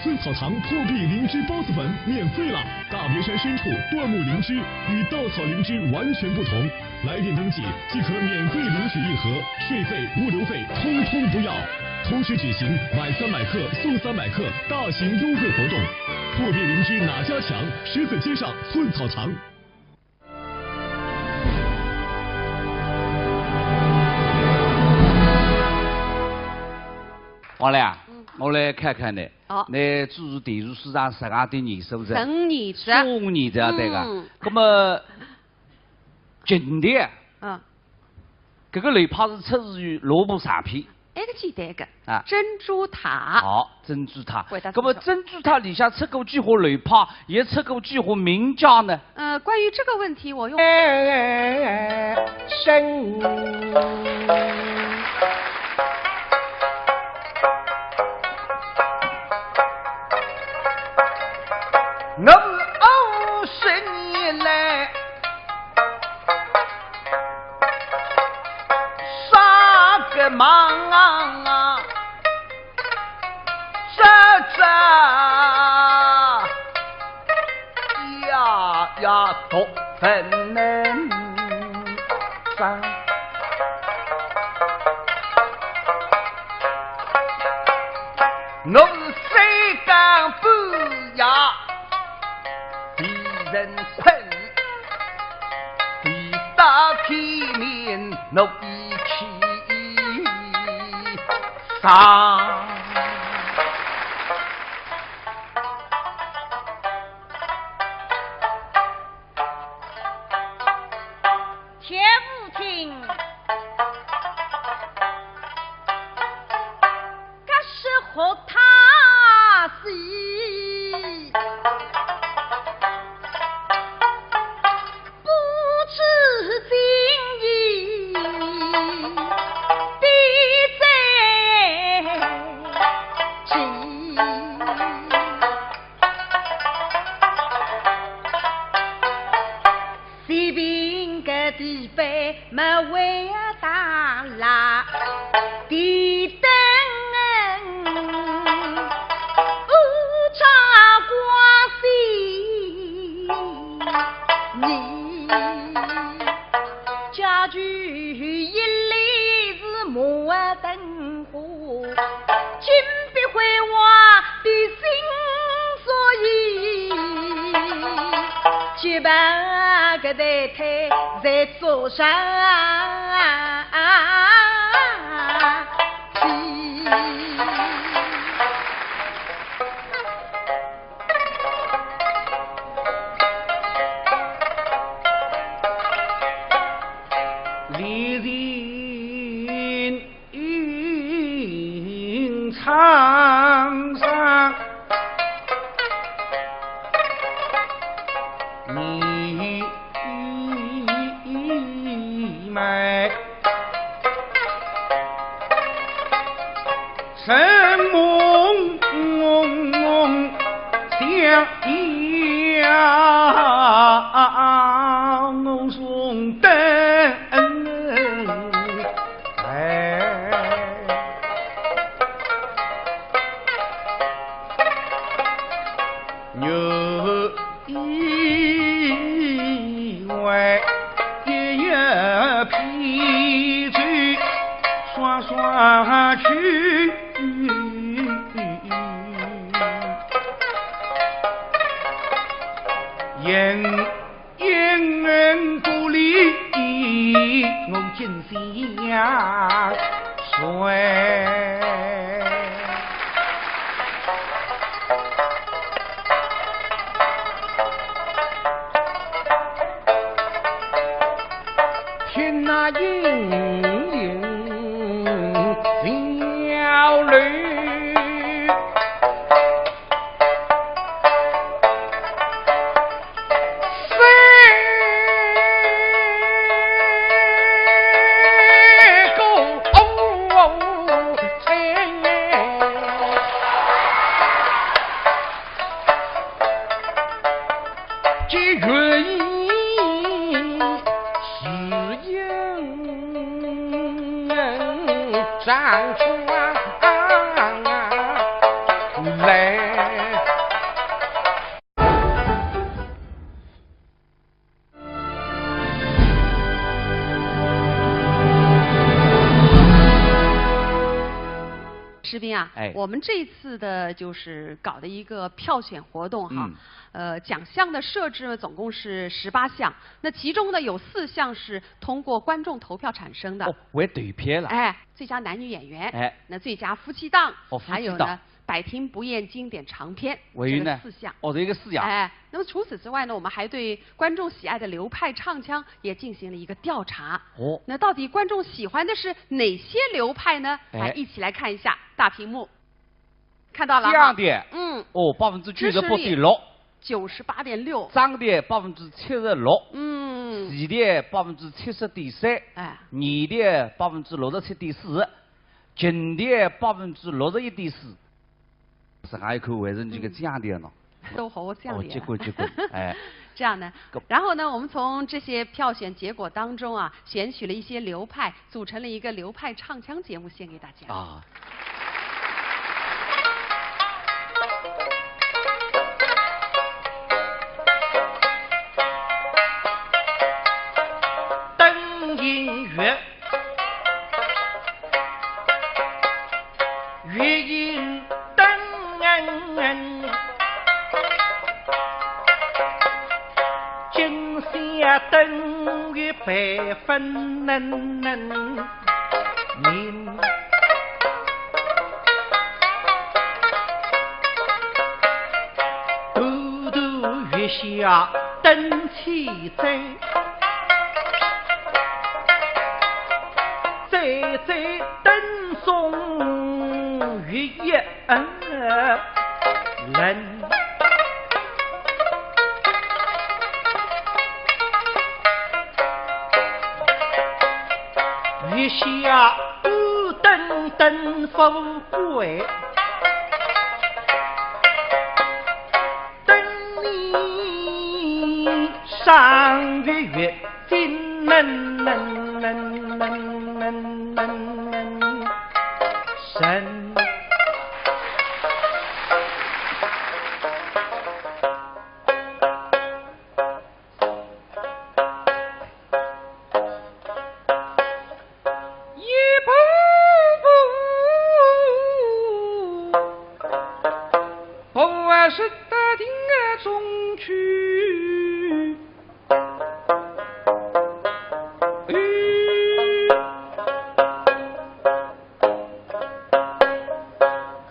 寸草堂破壁灵芝孢子粉免费了！大别山深处椴木灵芝与稻草灵芝完全不同，来电登记即可免费领取一盒，税费、物流费通通不要。同时举行买三百克送三百克大型优惠活动，破壁灵芝哪家强？十字街上寸草堂。王亮啊，嗯。我来看看呢。哦。那主持电视书场十二点二十五，十二点二十。十二点二十，对个。嗯。那么，今天啊，嗯。搿个楼派是出自于罗布长篇。埃个简单个。啊。珍珠塔。好，珍珠塔。回答。那么珍珠塔里向出过几化楼派，也出过几化名家呢？呃，关于这个问题，我用哎，生。我二十年来，啥个忙啊？这这呀呀，都分能上。我是谁半夜被人困，被打开面目一起上。天父亲， 可是和他是不知情意的在即。 西平个地方么为大啦，地灯乌照光西，你家具一类是木灯火，金碧辉煌的心所以，洁白个台台在做啥？ 士兵啊，哎。我们这次的就是搞的一个票选活动哈，嗯。呃，奖项的设置呢，总共是十八项，那其中呢，有四项是通过观众投票产生的。哦，还投票了。哎，最佳男女演员，哎。那最佳夫妻档，哦，夫妻档。还有呢，百听不厌经典长篇，还有呢？这个四项。哦，这个四项。哎，那么除此之外呢，我们还对观众喜爱的流派唱腔也进行了一个调查。哦。那到底观众喜欢的是哪些流派呢？哎。哎，一起来看一下大屏幕。 看到了哈。这样的。嗯。哦，百分之九十八点六。支持率九十八点六。涨的百分之七十六。嗯。低的百分之七十点三。哎。低的百分之六十七点四，近的百分之六十一点四。是还有口还是这个降的呢？都好降的。哦，结棍，结棍，哎。这样的，够。然后呢，我们从这些票选结果当中啊，选取了一些流派，组成了一个流派唱腔节目，献给大家。啊。灯映月，月映灯，今宵灯月白分明，独独月下灯千盏，盏盏灯中月夜 人。月下孤灯灯火鬼，灯里赏月月 金能能能能能能能能神。一步步，步啊，是得定啊中去。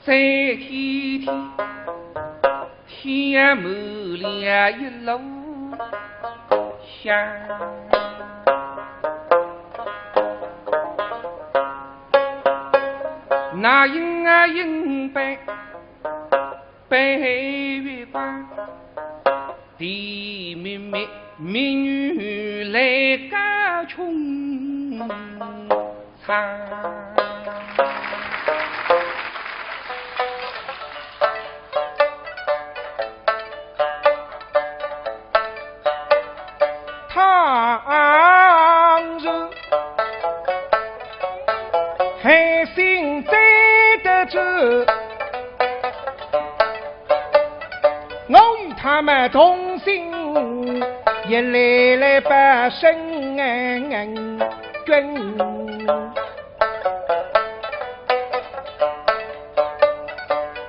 在天天，天没了一路香。那影啊影白， 白月光，甜蜜蜜，蜜语来歌穷唱。倘若 海心追得住，我与他们同心，一来来把身君。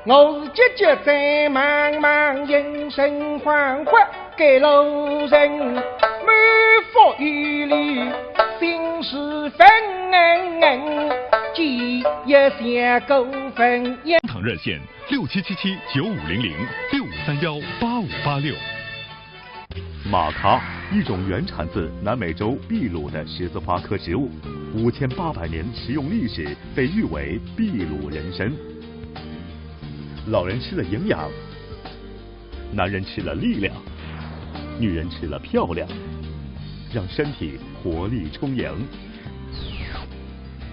我是急急在茫茫，人生恍惚。 给老人满腹疑虑，心事纷，记也像孤坟一。糖热线：六七七七九五零零，六五三幺八五八六。玛咖，一种原产自南美洲秘鲁的十字花科植物，五千八百年食用历史，被誉为秘鲁人参。老人吃了营养， 男人吃了力量，女人吃了漂亮，让身体活力充盈。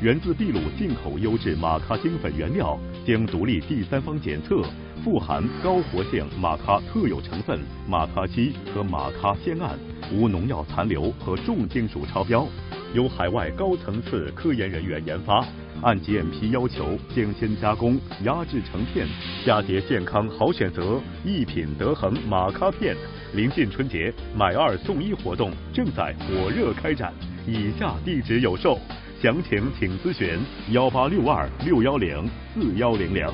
源自秘鲁进口优质玛咖精粉原料，经独立第三方检测，富含高活性玛咖特有成分玛咖烯和玛咖酰胺，无农药残留和重金属超标，由海外高层次科研人员研发， 按G M P要求精心加工、压制成片，佳节健康好选择，一品德恒玛咖片。临近春节，买二送一活动正在火热开展，以下地址有售，详情请咨询幺八六二六幺零四幺零零。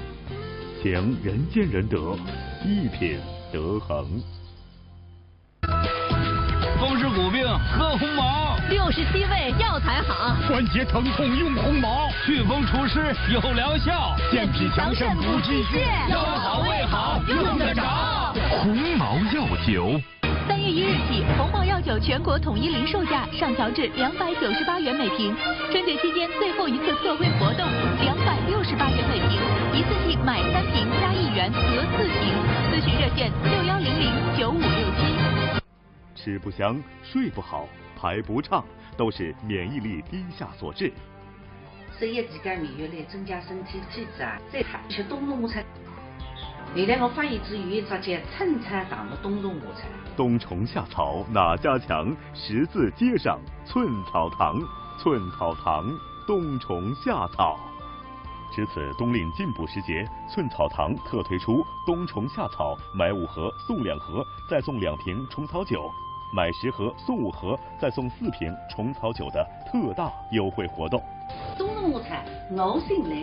情人见人得，一品德恒。 风湿骨病喝鸿茅，六十七味药材好，关节疼痛用鸿茅，祛风除湿有疗效，健脾强肾补气血，腰好胃好用得着。鸿茅药酒。三月一日起，鸿茅药酒全国统一零售价上调至两百九十八元每瓶，春节期间最后一次特惠活动，两百六十八元每瓶，一次性买三瓶加一元得四瓶。咨询热线六幺零零九五六七。 吃不香，睡不好，排不畅，都是免疫力低下所致。十一期间，免疫力增加，身体体质啊，再好吃冬虫夏草。后来我发现只有一只叫寸草堂的冬虫夏草。冬虫夏草哪家强？十字街上寸草堂，寸草堂冬虫夏草。 值此冬令进补时节，寸草堂特推出冬虫夏草买五盒送两盒，再送两瓶虫草酒；买十盒送五盒，再送四瓶虫草酒的特大优惠活动。冬虫夏草，我信赖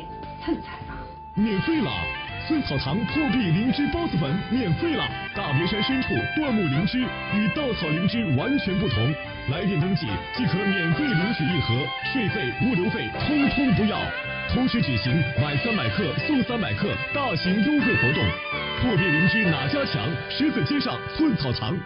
寸草堂。免费了，寸草堂破壁灵芝孢子粉免费了。大别山深处，椴木灵芝与稻草灵芝完全不同。来电登记即可免费领取一盒，税费、物流费通通不要。同时举行买三百克送三百克大型优惠活动。破壁灵芝哪家强？十字街上寸草堂。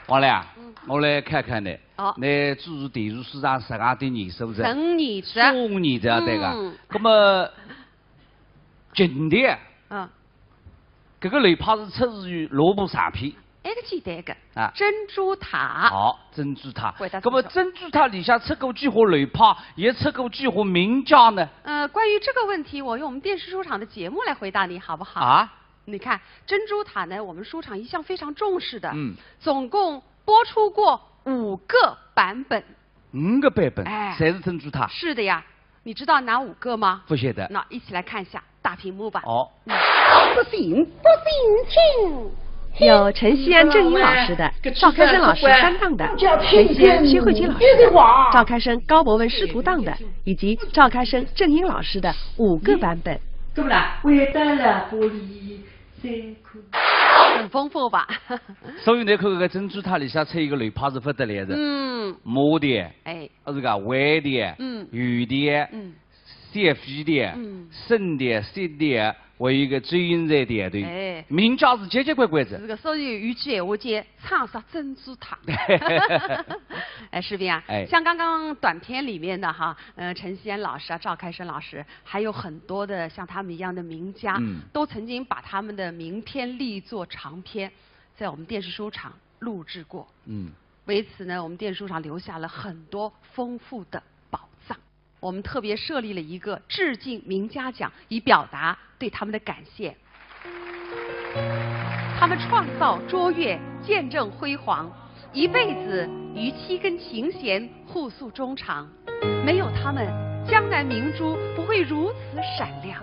王亮，嗯。我来看看你，哦。你主持电视书场十二点年数是？十五年了。十五年了，对个。嗯。那么，今天，嗯。搿个楼牌是出自于哪部长篇？埃个简单个，啊。珍珠塔。好，珍珠塔。回答。那么珍珠塔里向出过几化楼牌，也出过几化名家呢？呃，关于这个问题，我用我们电视书场的节目来回答你，好不好？啊？ 你看，珍珠塔呢，我们书场一向非常重视的，嗯。总共播出过五个版本。五个版本，哎。侪是珍珠塔。是的呀，你知道哪五个吗？不晓得。那一起来看一下大屏幕吧。哦。嗯。不信，不信，请。有陈锡安、郑英老师的，赵开生老师搭档的，陈锡安、薛慧君老师的，赵开生、高博文师徒档的，以及赵开生、郑英老师的五个版本。怎么了？我也带了玻璃。 很丰富吧？所以侬看搿个珍珠塔里向出一个楼牌是不得了的。嗯。马的，哎。啊，是个弯的，嗯。圆的，嗯。小飞的，嗯。深的，深的，还有一个周英才的，对。哎。名家是结结棍棍子。是个，所以有句闲话叫唱杀珍珠塔。哎，士兵啊，哎。像刚刚短片里面的哈，呃，陈锡安老师啊，赵开生老师， 还有很多的像他们一样的名家，嗯。都曾经把他们的名篇力作长篇在我们电视书场录制过。嗯。为此呢，我们电视书场留下了很多丰富的宝藏。我们特别设立了一个致敬名家奖，以表达对他们的感谢。他们创造卓越，见证辉煌，一辈子与七根琴弦互诉衷肠。 没有他们，江南明珠不会如此闪亮。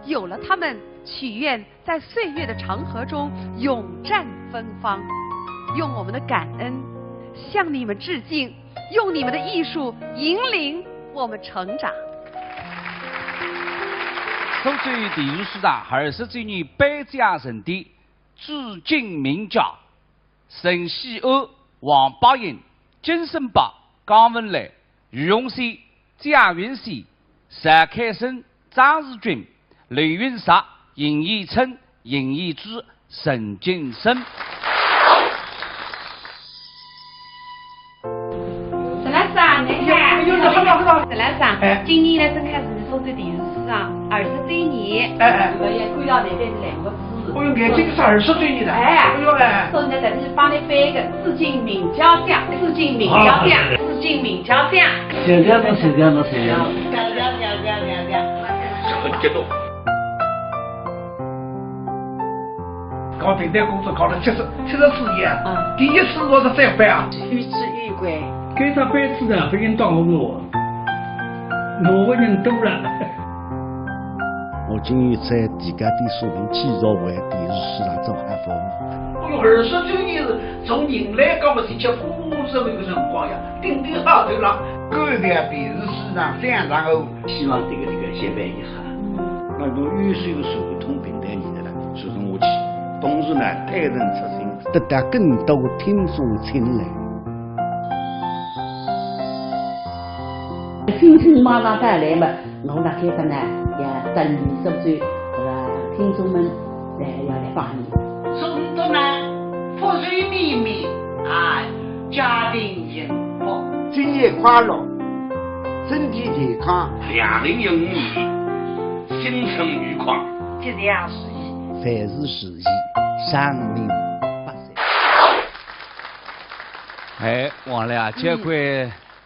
有了他们，曲苑在岁月的长河中永绽芬芳。用我们的感恩向你们致敬，用你们的艺术引领我们成长。苏州电视书场二十周年颁奖盛典，致敬名家。 陈锡安、王百英、金圣伯、江文兰、余荣先、蒋云仙、石开生、张士君、刘云石、邢延春、邢延珠、陈金生。 陈老师啊，你好。哎呦，你好，你好。陈老师啊，哎。今年呢，正好是苏州电视书场二十周年，哎，哎。我也看到那边是两个字。哦哟，眼睛是二十周年了。哎。哎呦，哎。所以呢，在这里帮你颁一个致敬名家奖，致敬名家奖，啊，致敬名家奖。谢谢侬，谢谢侬，谢谢侬。谢谢，谢谢，谢谢。很激动。 搞电台工作搞了七十，七十四年，嗯。第一次我是这样办啊。有志有归。该只杯子呢，不应当我，我个人多了。我今日在地界点说明，继续为电视书场做好服务。我二十周年是从迎来搿个地球工作的一个辰光呀，顶顶好头了。感谢电视书场三十五。希望这个，这个接班一下。 那么优秀的传统平台艺术呢，传承下去，同时呢，推陈出新，得到更多听众青睐。新春马上到来嘛，我辣该搭呢，也等你苏州，搿个听众们，哎，要来拜年。送的呢，福寿绵绵，哎，家庭 幸福。节日快乐，身体健康。两零一五年，新春愉快。吉祥如意。万事如意，长命百岁。哎，王亮啊，嗯。结果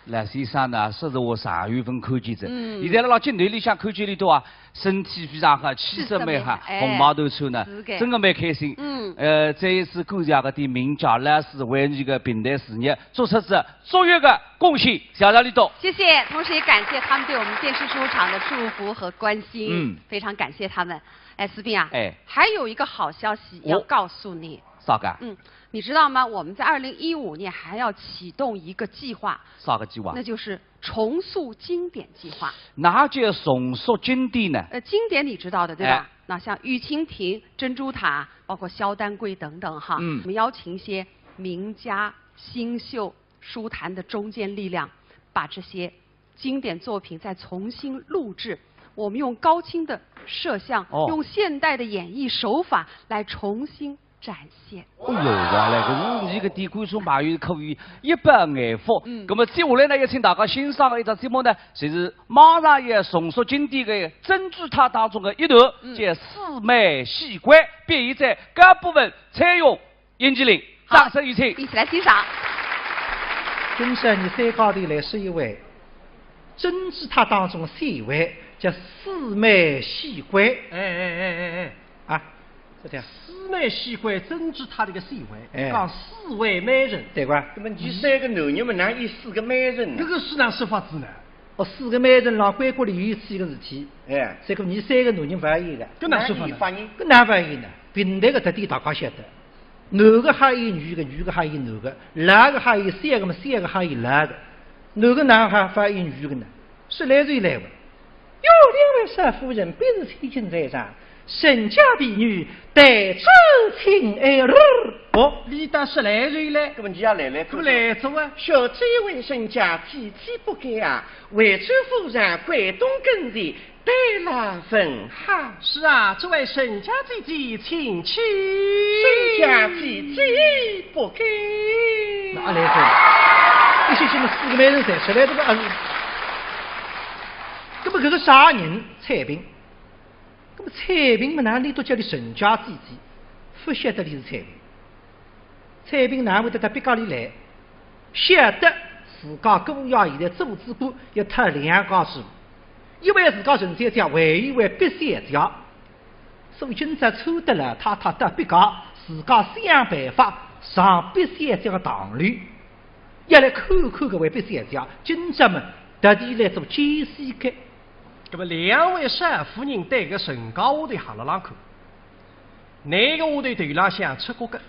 老先生呢，说是我上月份看见的，嗯。现在辣镜头里向看见伊笃啊， 身体非常好，气色蛮好，气色蛮好，哎，红毛头穿呢，是个。真个蛮开心。嗯。呃，再一次感谢搿点名家老师为伲个评弹事业做出仔卓越个贡献，谢谢伊笃。谢谢，同时也感谢他们对我们电视书场的祝福和关心，嗯。非常感谢他们。哎，思斌啊，哎。还有一个好消息要告诉你。哦。啥个？嗯，你知道吗？我们在二零一五年还要启动一个计划，啥个计划？那就是重塑经典计划。哪叫重塑经典呢？呃，经典你知道的，对吧？哎。那像玉蜻蜓、珍珠塔，包括萧丹桂等等哈。嗯。我们邀请一些名家、新秀、书坛的中坚力量，把这些经典作品再重新录制。我们用高清的摄像，哦。用现代的演绎手法来重新展现。哎哟，原来搿是搿个点观众朋友可以一饱眼福。嗯。那么接下来呢，要请大家欣赏的一只节目呢，就是马上要重塑经典的珍珠塔当中的一段，嗯。叫四妹戏会，表演者高博文、蔡勇、 尹吉林，好，掌声有请。一起来欣赏。今朝伲三家头来说一回，珍珠塔当中的三回，叫四妹戏会。哎，哎，哎，哎，哎。啊，是这样。四妹戏会，珍珠塔里个三回，哎。讲四位美人。对个。那么伲三个男人嘛，哪有四个美人呢？搿个是哪说法子呢？哦，四个美人浪，关过里有趣个事体。哎。结果伲三个男人勿一样个。搿哪说法呢？哪有法呢？搿哪勿一样呢？平台个特点大家晓得。 男个还有女个，女个还有男个，老个还有小个嘛，小个还有老个，男个哪还还有女个呢？说来就来吧。哟，两位少夫人，本是千金在上，人家婢女，待主请安。哦，俚搭说来就来。搿么伲也来来看看。搿么来哉啊。小姐为人家姐姐不敢啊，为主夫人关东跟前， 待了问好。是啊，这位沈家姐姐请起。沈家姐姐不敢。哪来个？一歇歇么四个美人侪出来，搿个啊，搿么搿个啥人？采萍。搿么采萍么哪里都叫俚沈家姐姐，勿晓得俚是采萍。 采萍哪会得到别家里来？晓得自家姑爷现在做仔官要讨两家主，一位自家沈小姐，还有一位毕小姐。所以今朝穿得了太太到别家，自家想办法上毕小姐个堂楼，要来看看搿位毕小姐。今朝么特地来做奸细个。搿么两位少夫人对搿沈家丫头哈辣浪看。 哪个丫头头浪向出过个？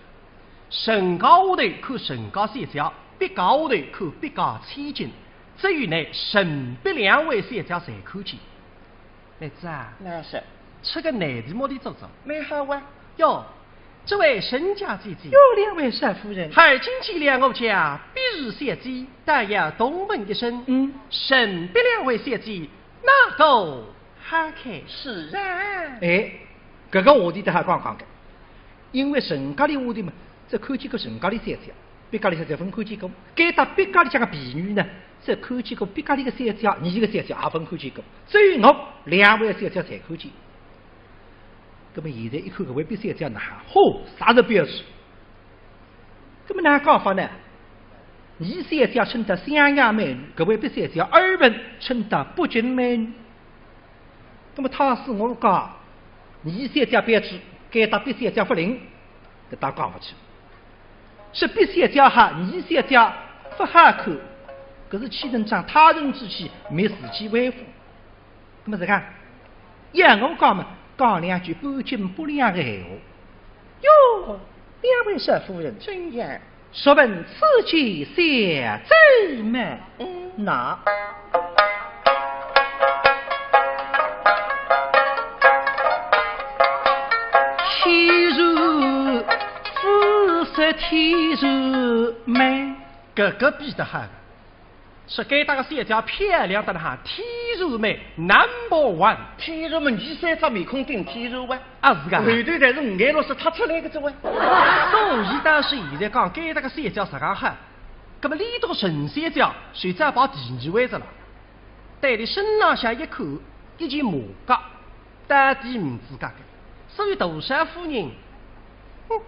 沈家丫头看沈家小姐，毕家丫头看毕家千金，只有乃沈毕两位小姐侪看见。妹子啊，哪是？出个难题么俚做做。蛮好啊。哟，这位沈家姐姐。哟，两位少夫人。而今见了我家毕氏小姐，倒要动问一声。嗯。沈毕两位小姐， 哪个好看？是啊。哎，搿个话题倒好讲讲个，因为沈家里丫头嘛，只看见过沈家里小姐，毕家里小姐勿看见过。该搭毕家里向个婢女呢，只看见过毕家里个小姐，伲个小姐也勿看见过。只有我两位小姐侪看见。葛末现在一看搿位毕小姐哪，嚯，啥是标致！ 葛末哪讲法呢？伲小姐称得襄阳美女，搿位毕小姐耳闻称得北京美女。葛末倘使我讲伲小姐标致，该搭毕小姐勿灵，搿倒讲勿出。说毕小姐好，伲小姐勿好看，搿是岂能长他人志气，灭自己威风。 葛末是讲，要我讲嘛，讲两句半斤八两个闲话。哟，两位少夫人。怎样？若问此间小姐么？嗯。那，岂如此色天然美？搿个比得好。 说该搭个小姐漂亮得哪哈，天然美，number one。天然嘛，伲三只面孔顶天然哇。啊，是个。后头侪是五颜六色擦出来个哉哇。所以倒是现在讲该搭个小姐实梗好，葛末俚笃个沈小姐，谁知排第二位哉啦？对俚身浪向一看，一件马甲， 到底勿自家个，所以大少夫人，哼，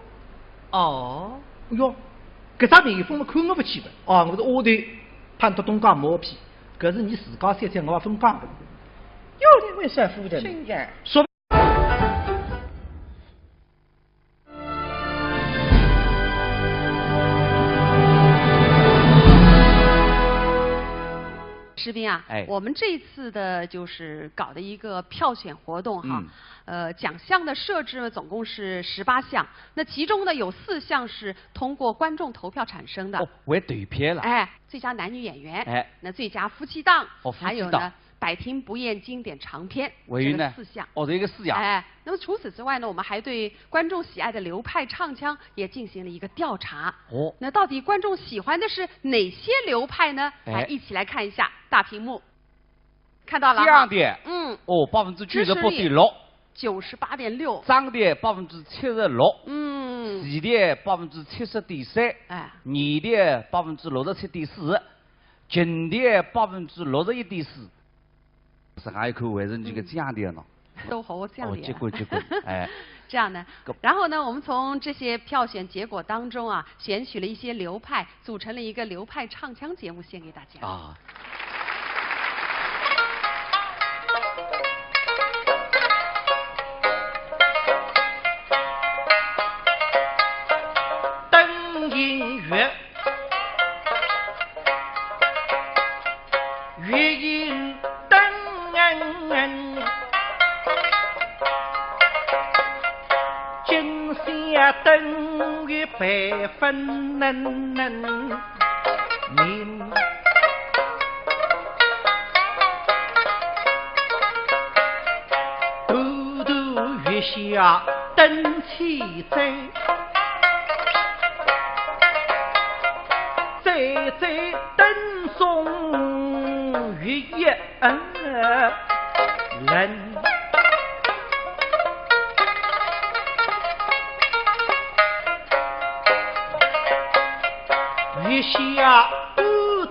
哦。哎哟，搿只面孔嘛看我勿起个，哦，我是丫头，盼到东家毛皮，搿是伲自家小姐，我也勿讲个。哟，两位少夫人。真个。说士兵啊，哎。我们这次的就是搞的一个票选活动哈，嗯。呃，奖项的设置呢，总共是十八项，那其中呢，有四项是通过观众投票产生的。哦，还投票了。哎，最佳男女演员，哎。那最佳夫妻档，哦，夫妻档。还有呢，百听不厌经典长篇，还有呢？这个四项。哦，这个四项。哎，那么除此之外呢，我们还对观众喜爱的流派唱腔也进行了一个调查。哦。那到底观众喜欢的是哪些流派呢？哎。哎，一起来看一下大屏幕。看到了哈？降调。嗯。哦，百分之九十八点六。支持率九十八点六。涨调百分之七十六。嗯。齐调百分之七十点三。哎。原调百分之六十七点四。 琴调百分之六十一点四，实梗一看还是搿个降调呢。嗯。都好降调。哦，结棍，结棍，哎。这样的，搿然后呢，我们从这些票选结果当中啊，选取了一些流派，组成了一个流派唱腔节目，献给大家。啊。灯影月， 月影灯，今宵灯月白分明。独独月下灯 千载，载载灯送月夜冷。月下孤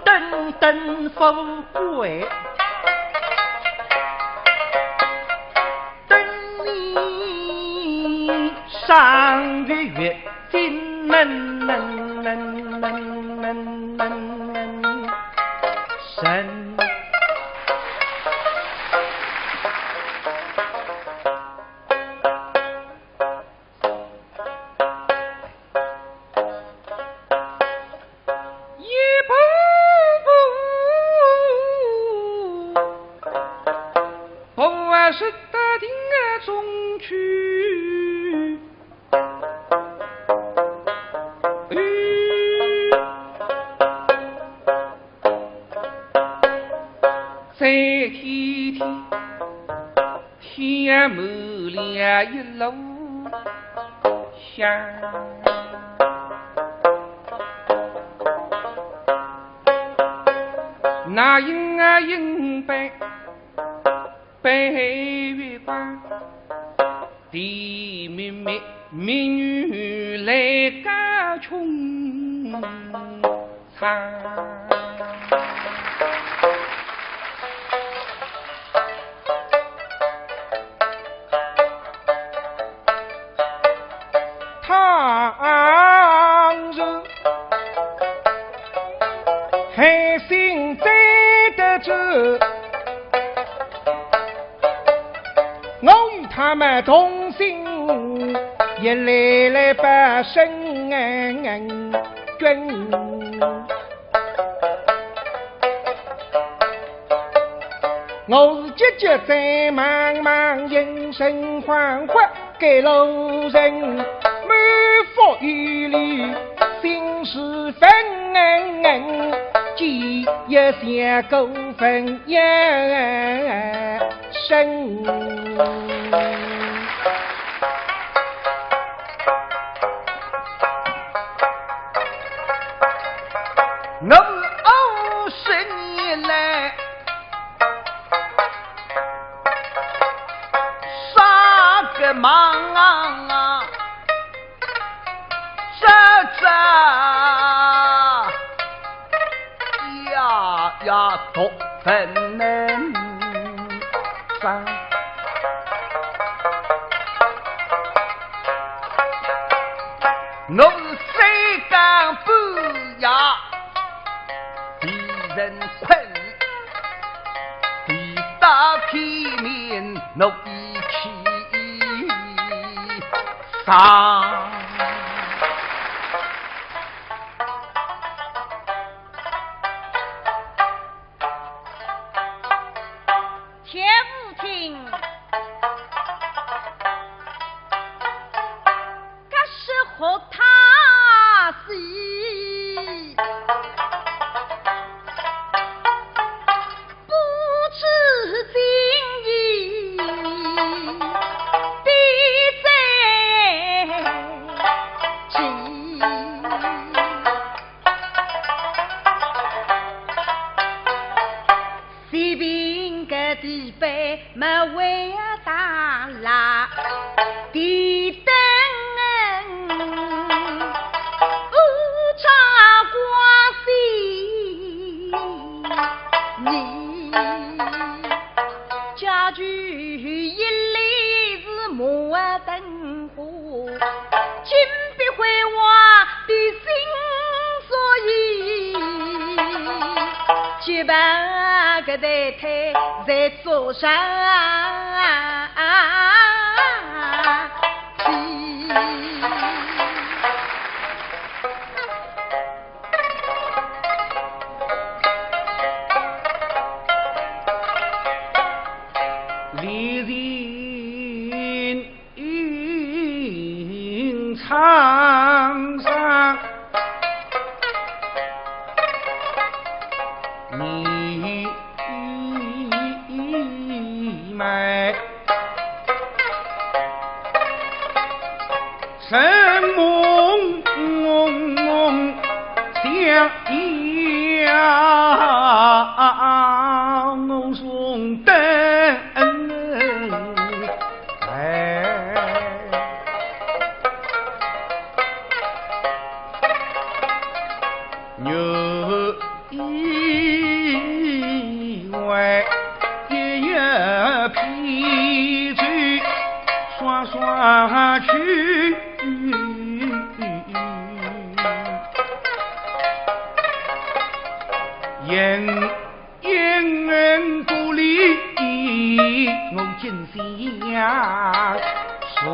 灯灯富贵。 灯里赏月月金能能能能能能能神。 一步步，步啊是得定啊中去。在天天 天门里一路香。那影啊影白，白月光，甜蜜蜜，蜜语来歌穷。 唱。倘若海星追得走， 我与他们同心，也来来不胜君。我是急急在茫茫，人生恍惚，赶路人，满腹疑虑，心事纷纷，几夜想过分也 深。我是二十年来，啥个忙啊？ 这这呀呀都不能上。我是三更半夜，被人困，被打开面，我一起 上。且勿听，该是和他戏，不知今夜的谁。 西平个地板没为大蜡，地灯暗照光线，你家具一类是没灯。 金碧辉煌的心所以，洁白个台台在做啥？李靖 吟沧桑，你们什么想呀？我送灯。 哎，女一位一夜披醉双双去，雁 雁过里，我今夕相随。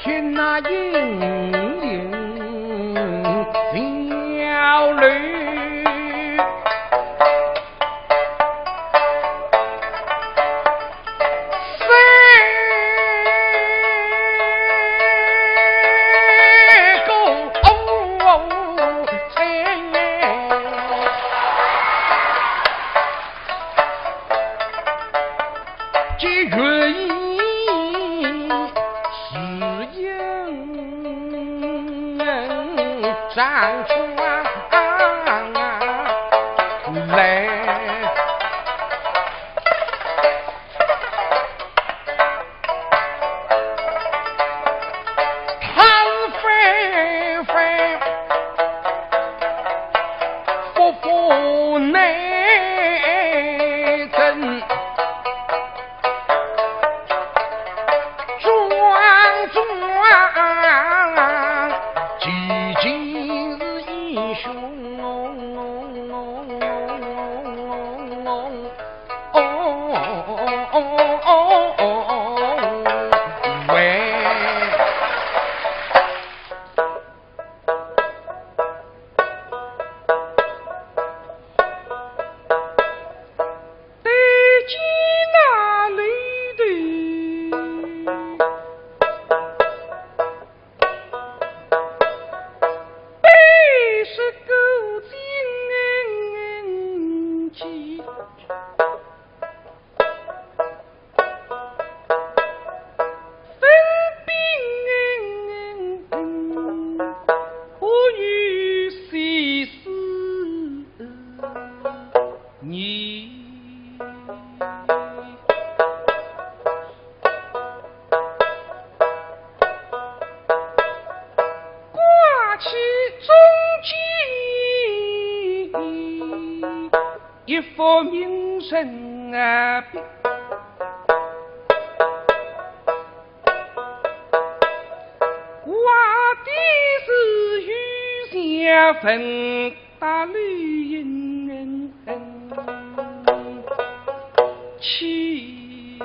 听那雁音谯楼。 挂起中间一幅名人啊壁，挂的是御前文。 大绿云气。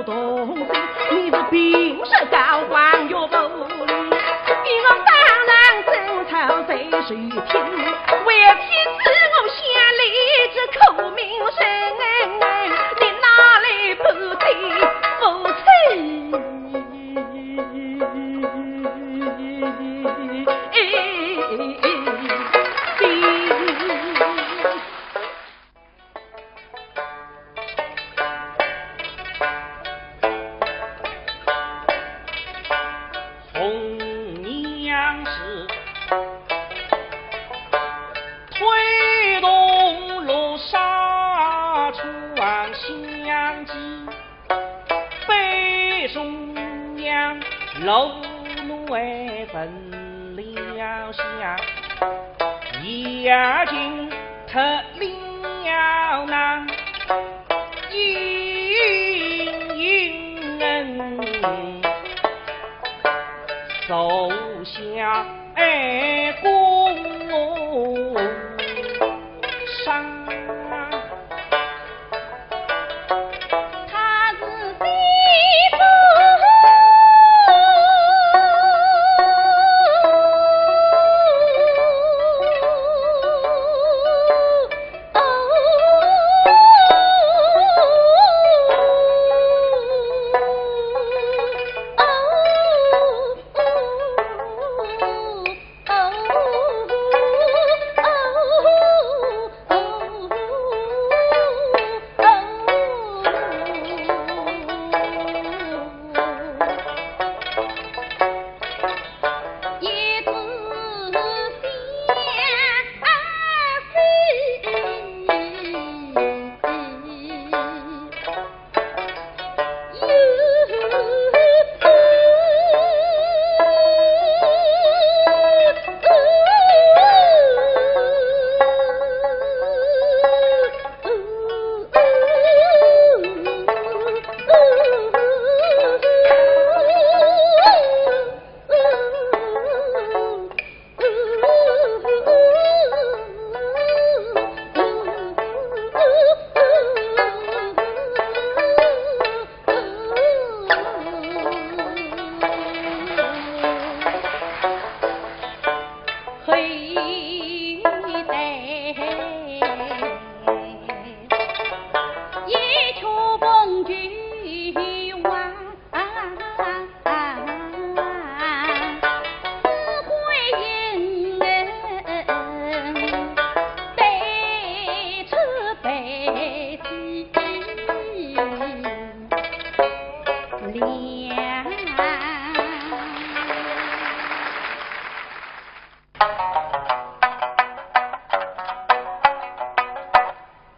同心，你是平日高官岳父哩，比我当然争吵在谁听？为天子我先立这苦命人，你哪里不知不知？ 红娘是推动罗纱窗相系，背中央路来分了下，眼睛特 了那莺莺人，手下哎弓上。 他是西风。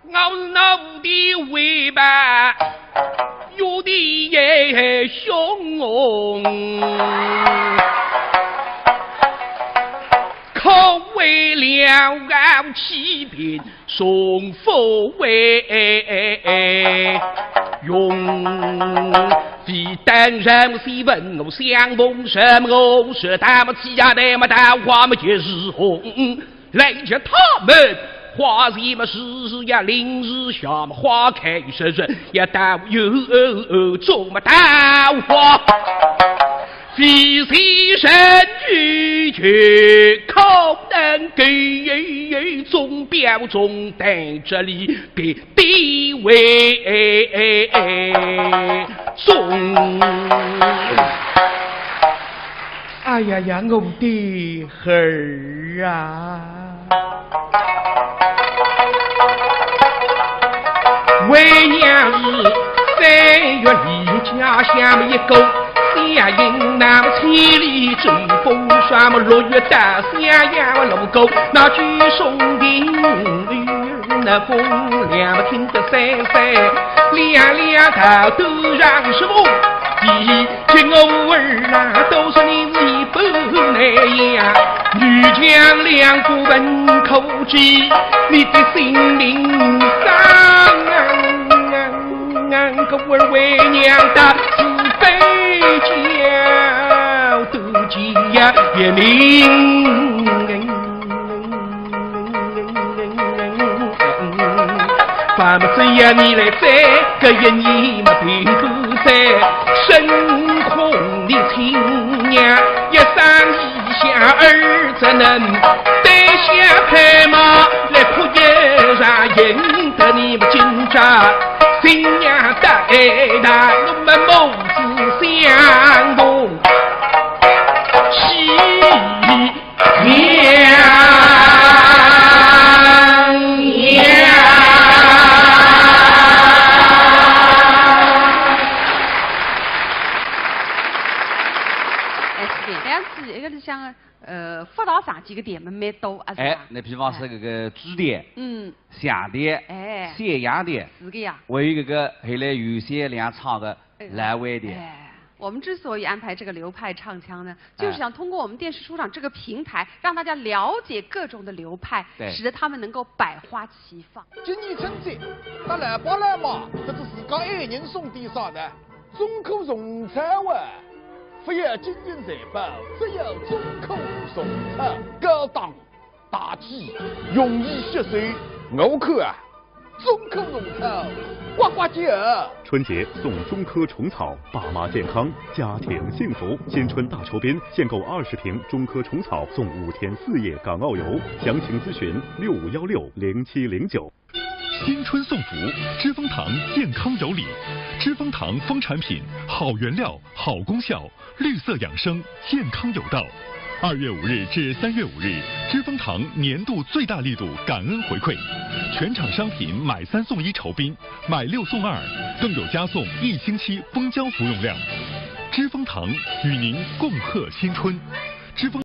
我是那无敌威霸，有的也凶，可为了欺骗，重复为用。非但人是问我相逢什么，我是他们欺压的么桃花么就是红。 来叫他们花谢么时呀，临时下么花开时日，也倒有种么桃花。非是人与群，可能够有种表中在这里的地位中。哎呀呀，我的 儿啊。为娘是三月里家乡一个，家音那么千里走风霜么六月到襄阳路过，那举兄弟那风凉么听得三三，两两道都让是我。 今我儿啊，都说你是一般难呀，女强两个文科举，你的性命上啊，我儿为娘打自卑叫，都急呀也命。 反正只要你来在搿一年么并不在，身空的亲娘，一生一下儿子能，对小配嘛来哭一场，认得你们今朝新娘的爱大，我们母子相同喜。 哎，是的，但是一个是像，呃，佛道上几个点嘛，蛮多，啊，是吧？哎，那比方说搿个朱调、嗯，祥调、哎，散调，是个呀。还有搿个后来有些两唱个 哎，老味调。哎，我们之所以安排这个流派唱腔呢，就是想通过我们电视书场这个平台，让大家了解各种的流派，对，使得他们能够百花齐放。今年春节，搭老爸老妈，搿是自家爱人送点啥呢？中科虫草啊！勿要金银财宝，只要中科虫草。高档 大气，容易吸收。我看啊，中科虫草，呱呱叫。春节送中科虫草，爸妈健康，家庭幸福。新春大酬宾，限购二十瓶中科虫草，送五天四夜港澳游。详情咨询六五幺六零七零九。新春送福，知蜂堂健康有礼。知蜂堂蜂产品，好原料，好功效， 绿色养生，健康有道。二月五日至三月五日，知蜂堂年度最大力度感恩回馈，全场商品买三送一酬宾，买六送二，更有加送一星期蜂胶服用量。知蜂堂与您共贺新春。知蜂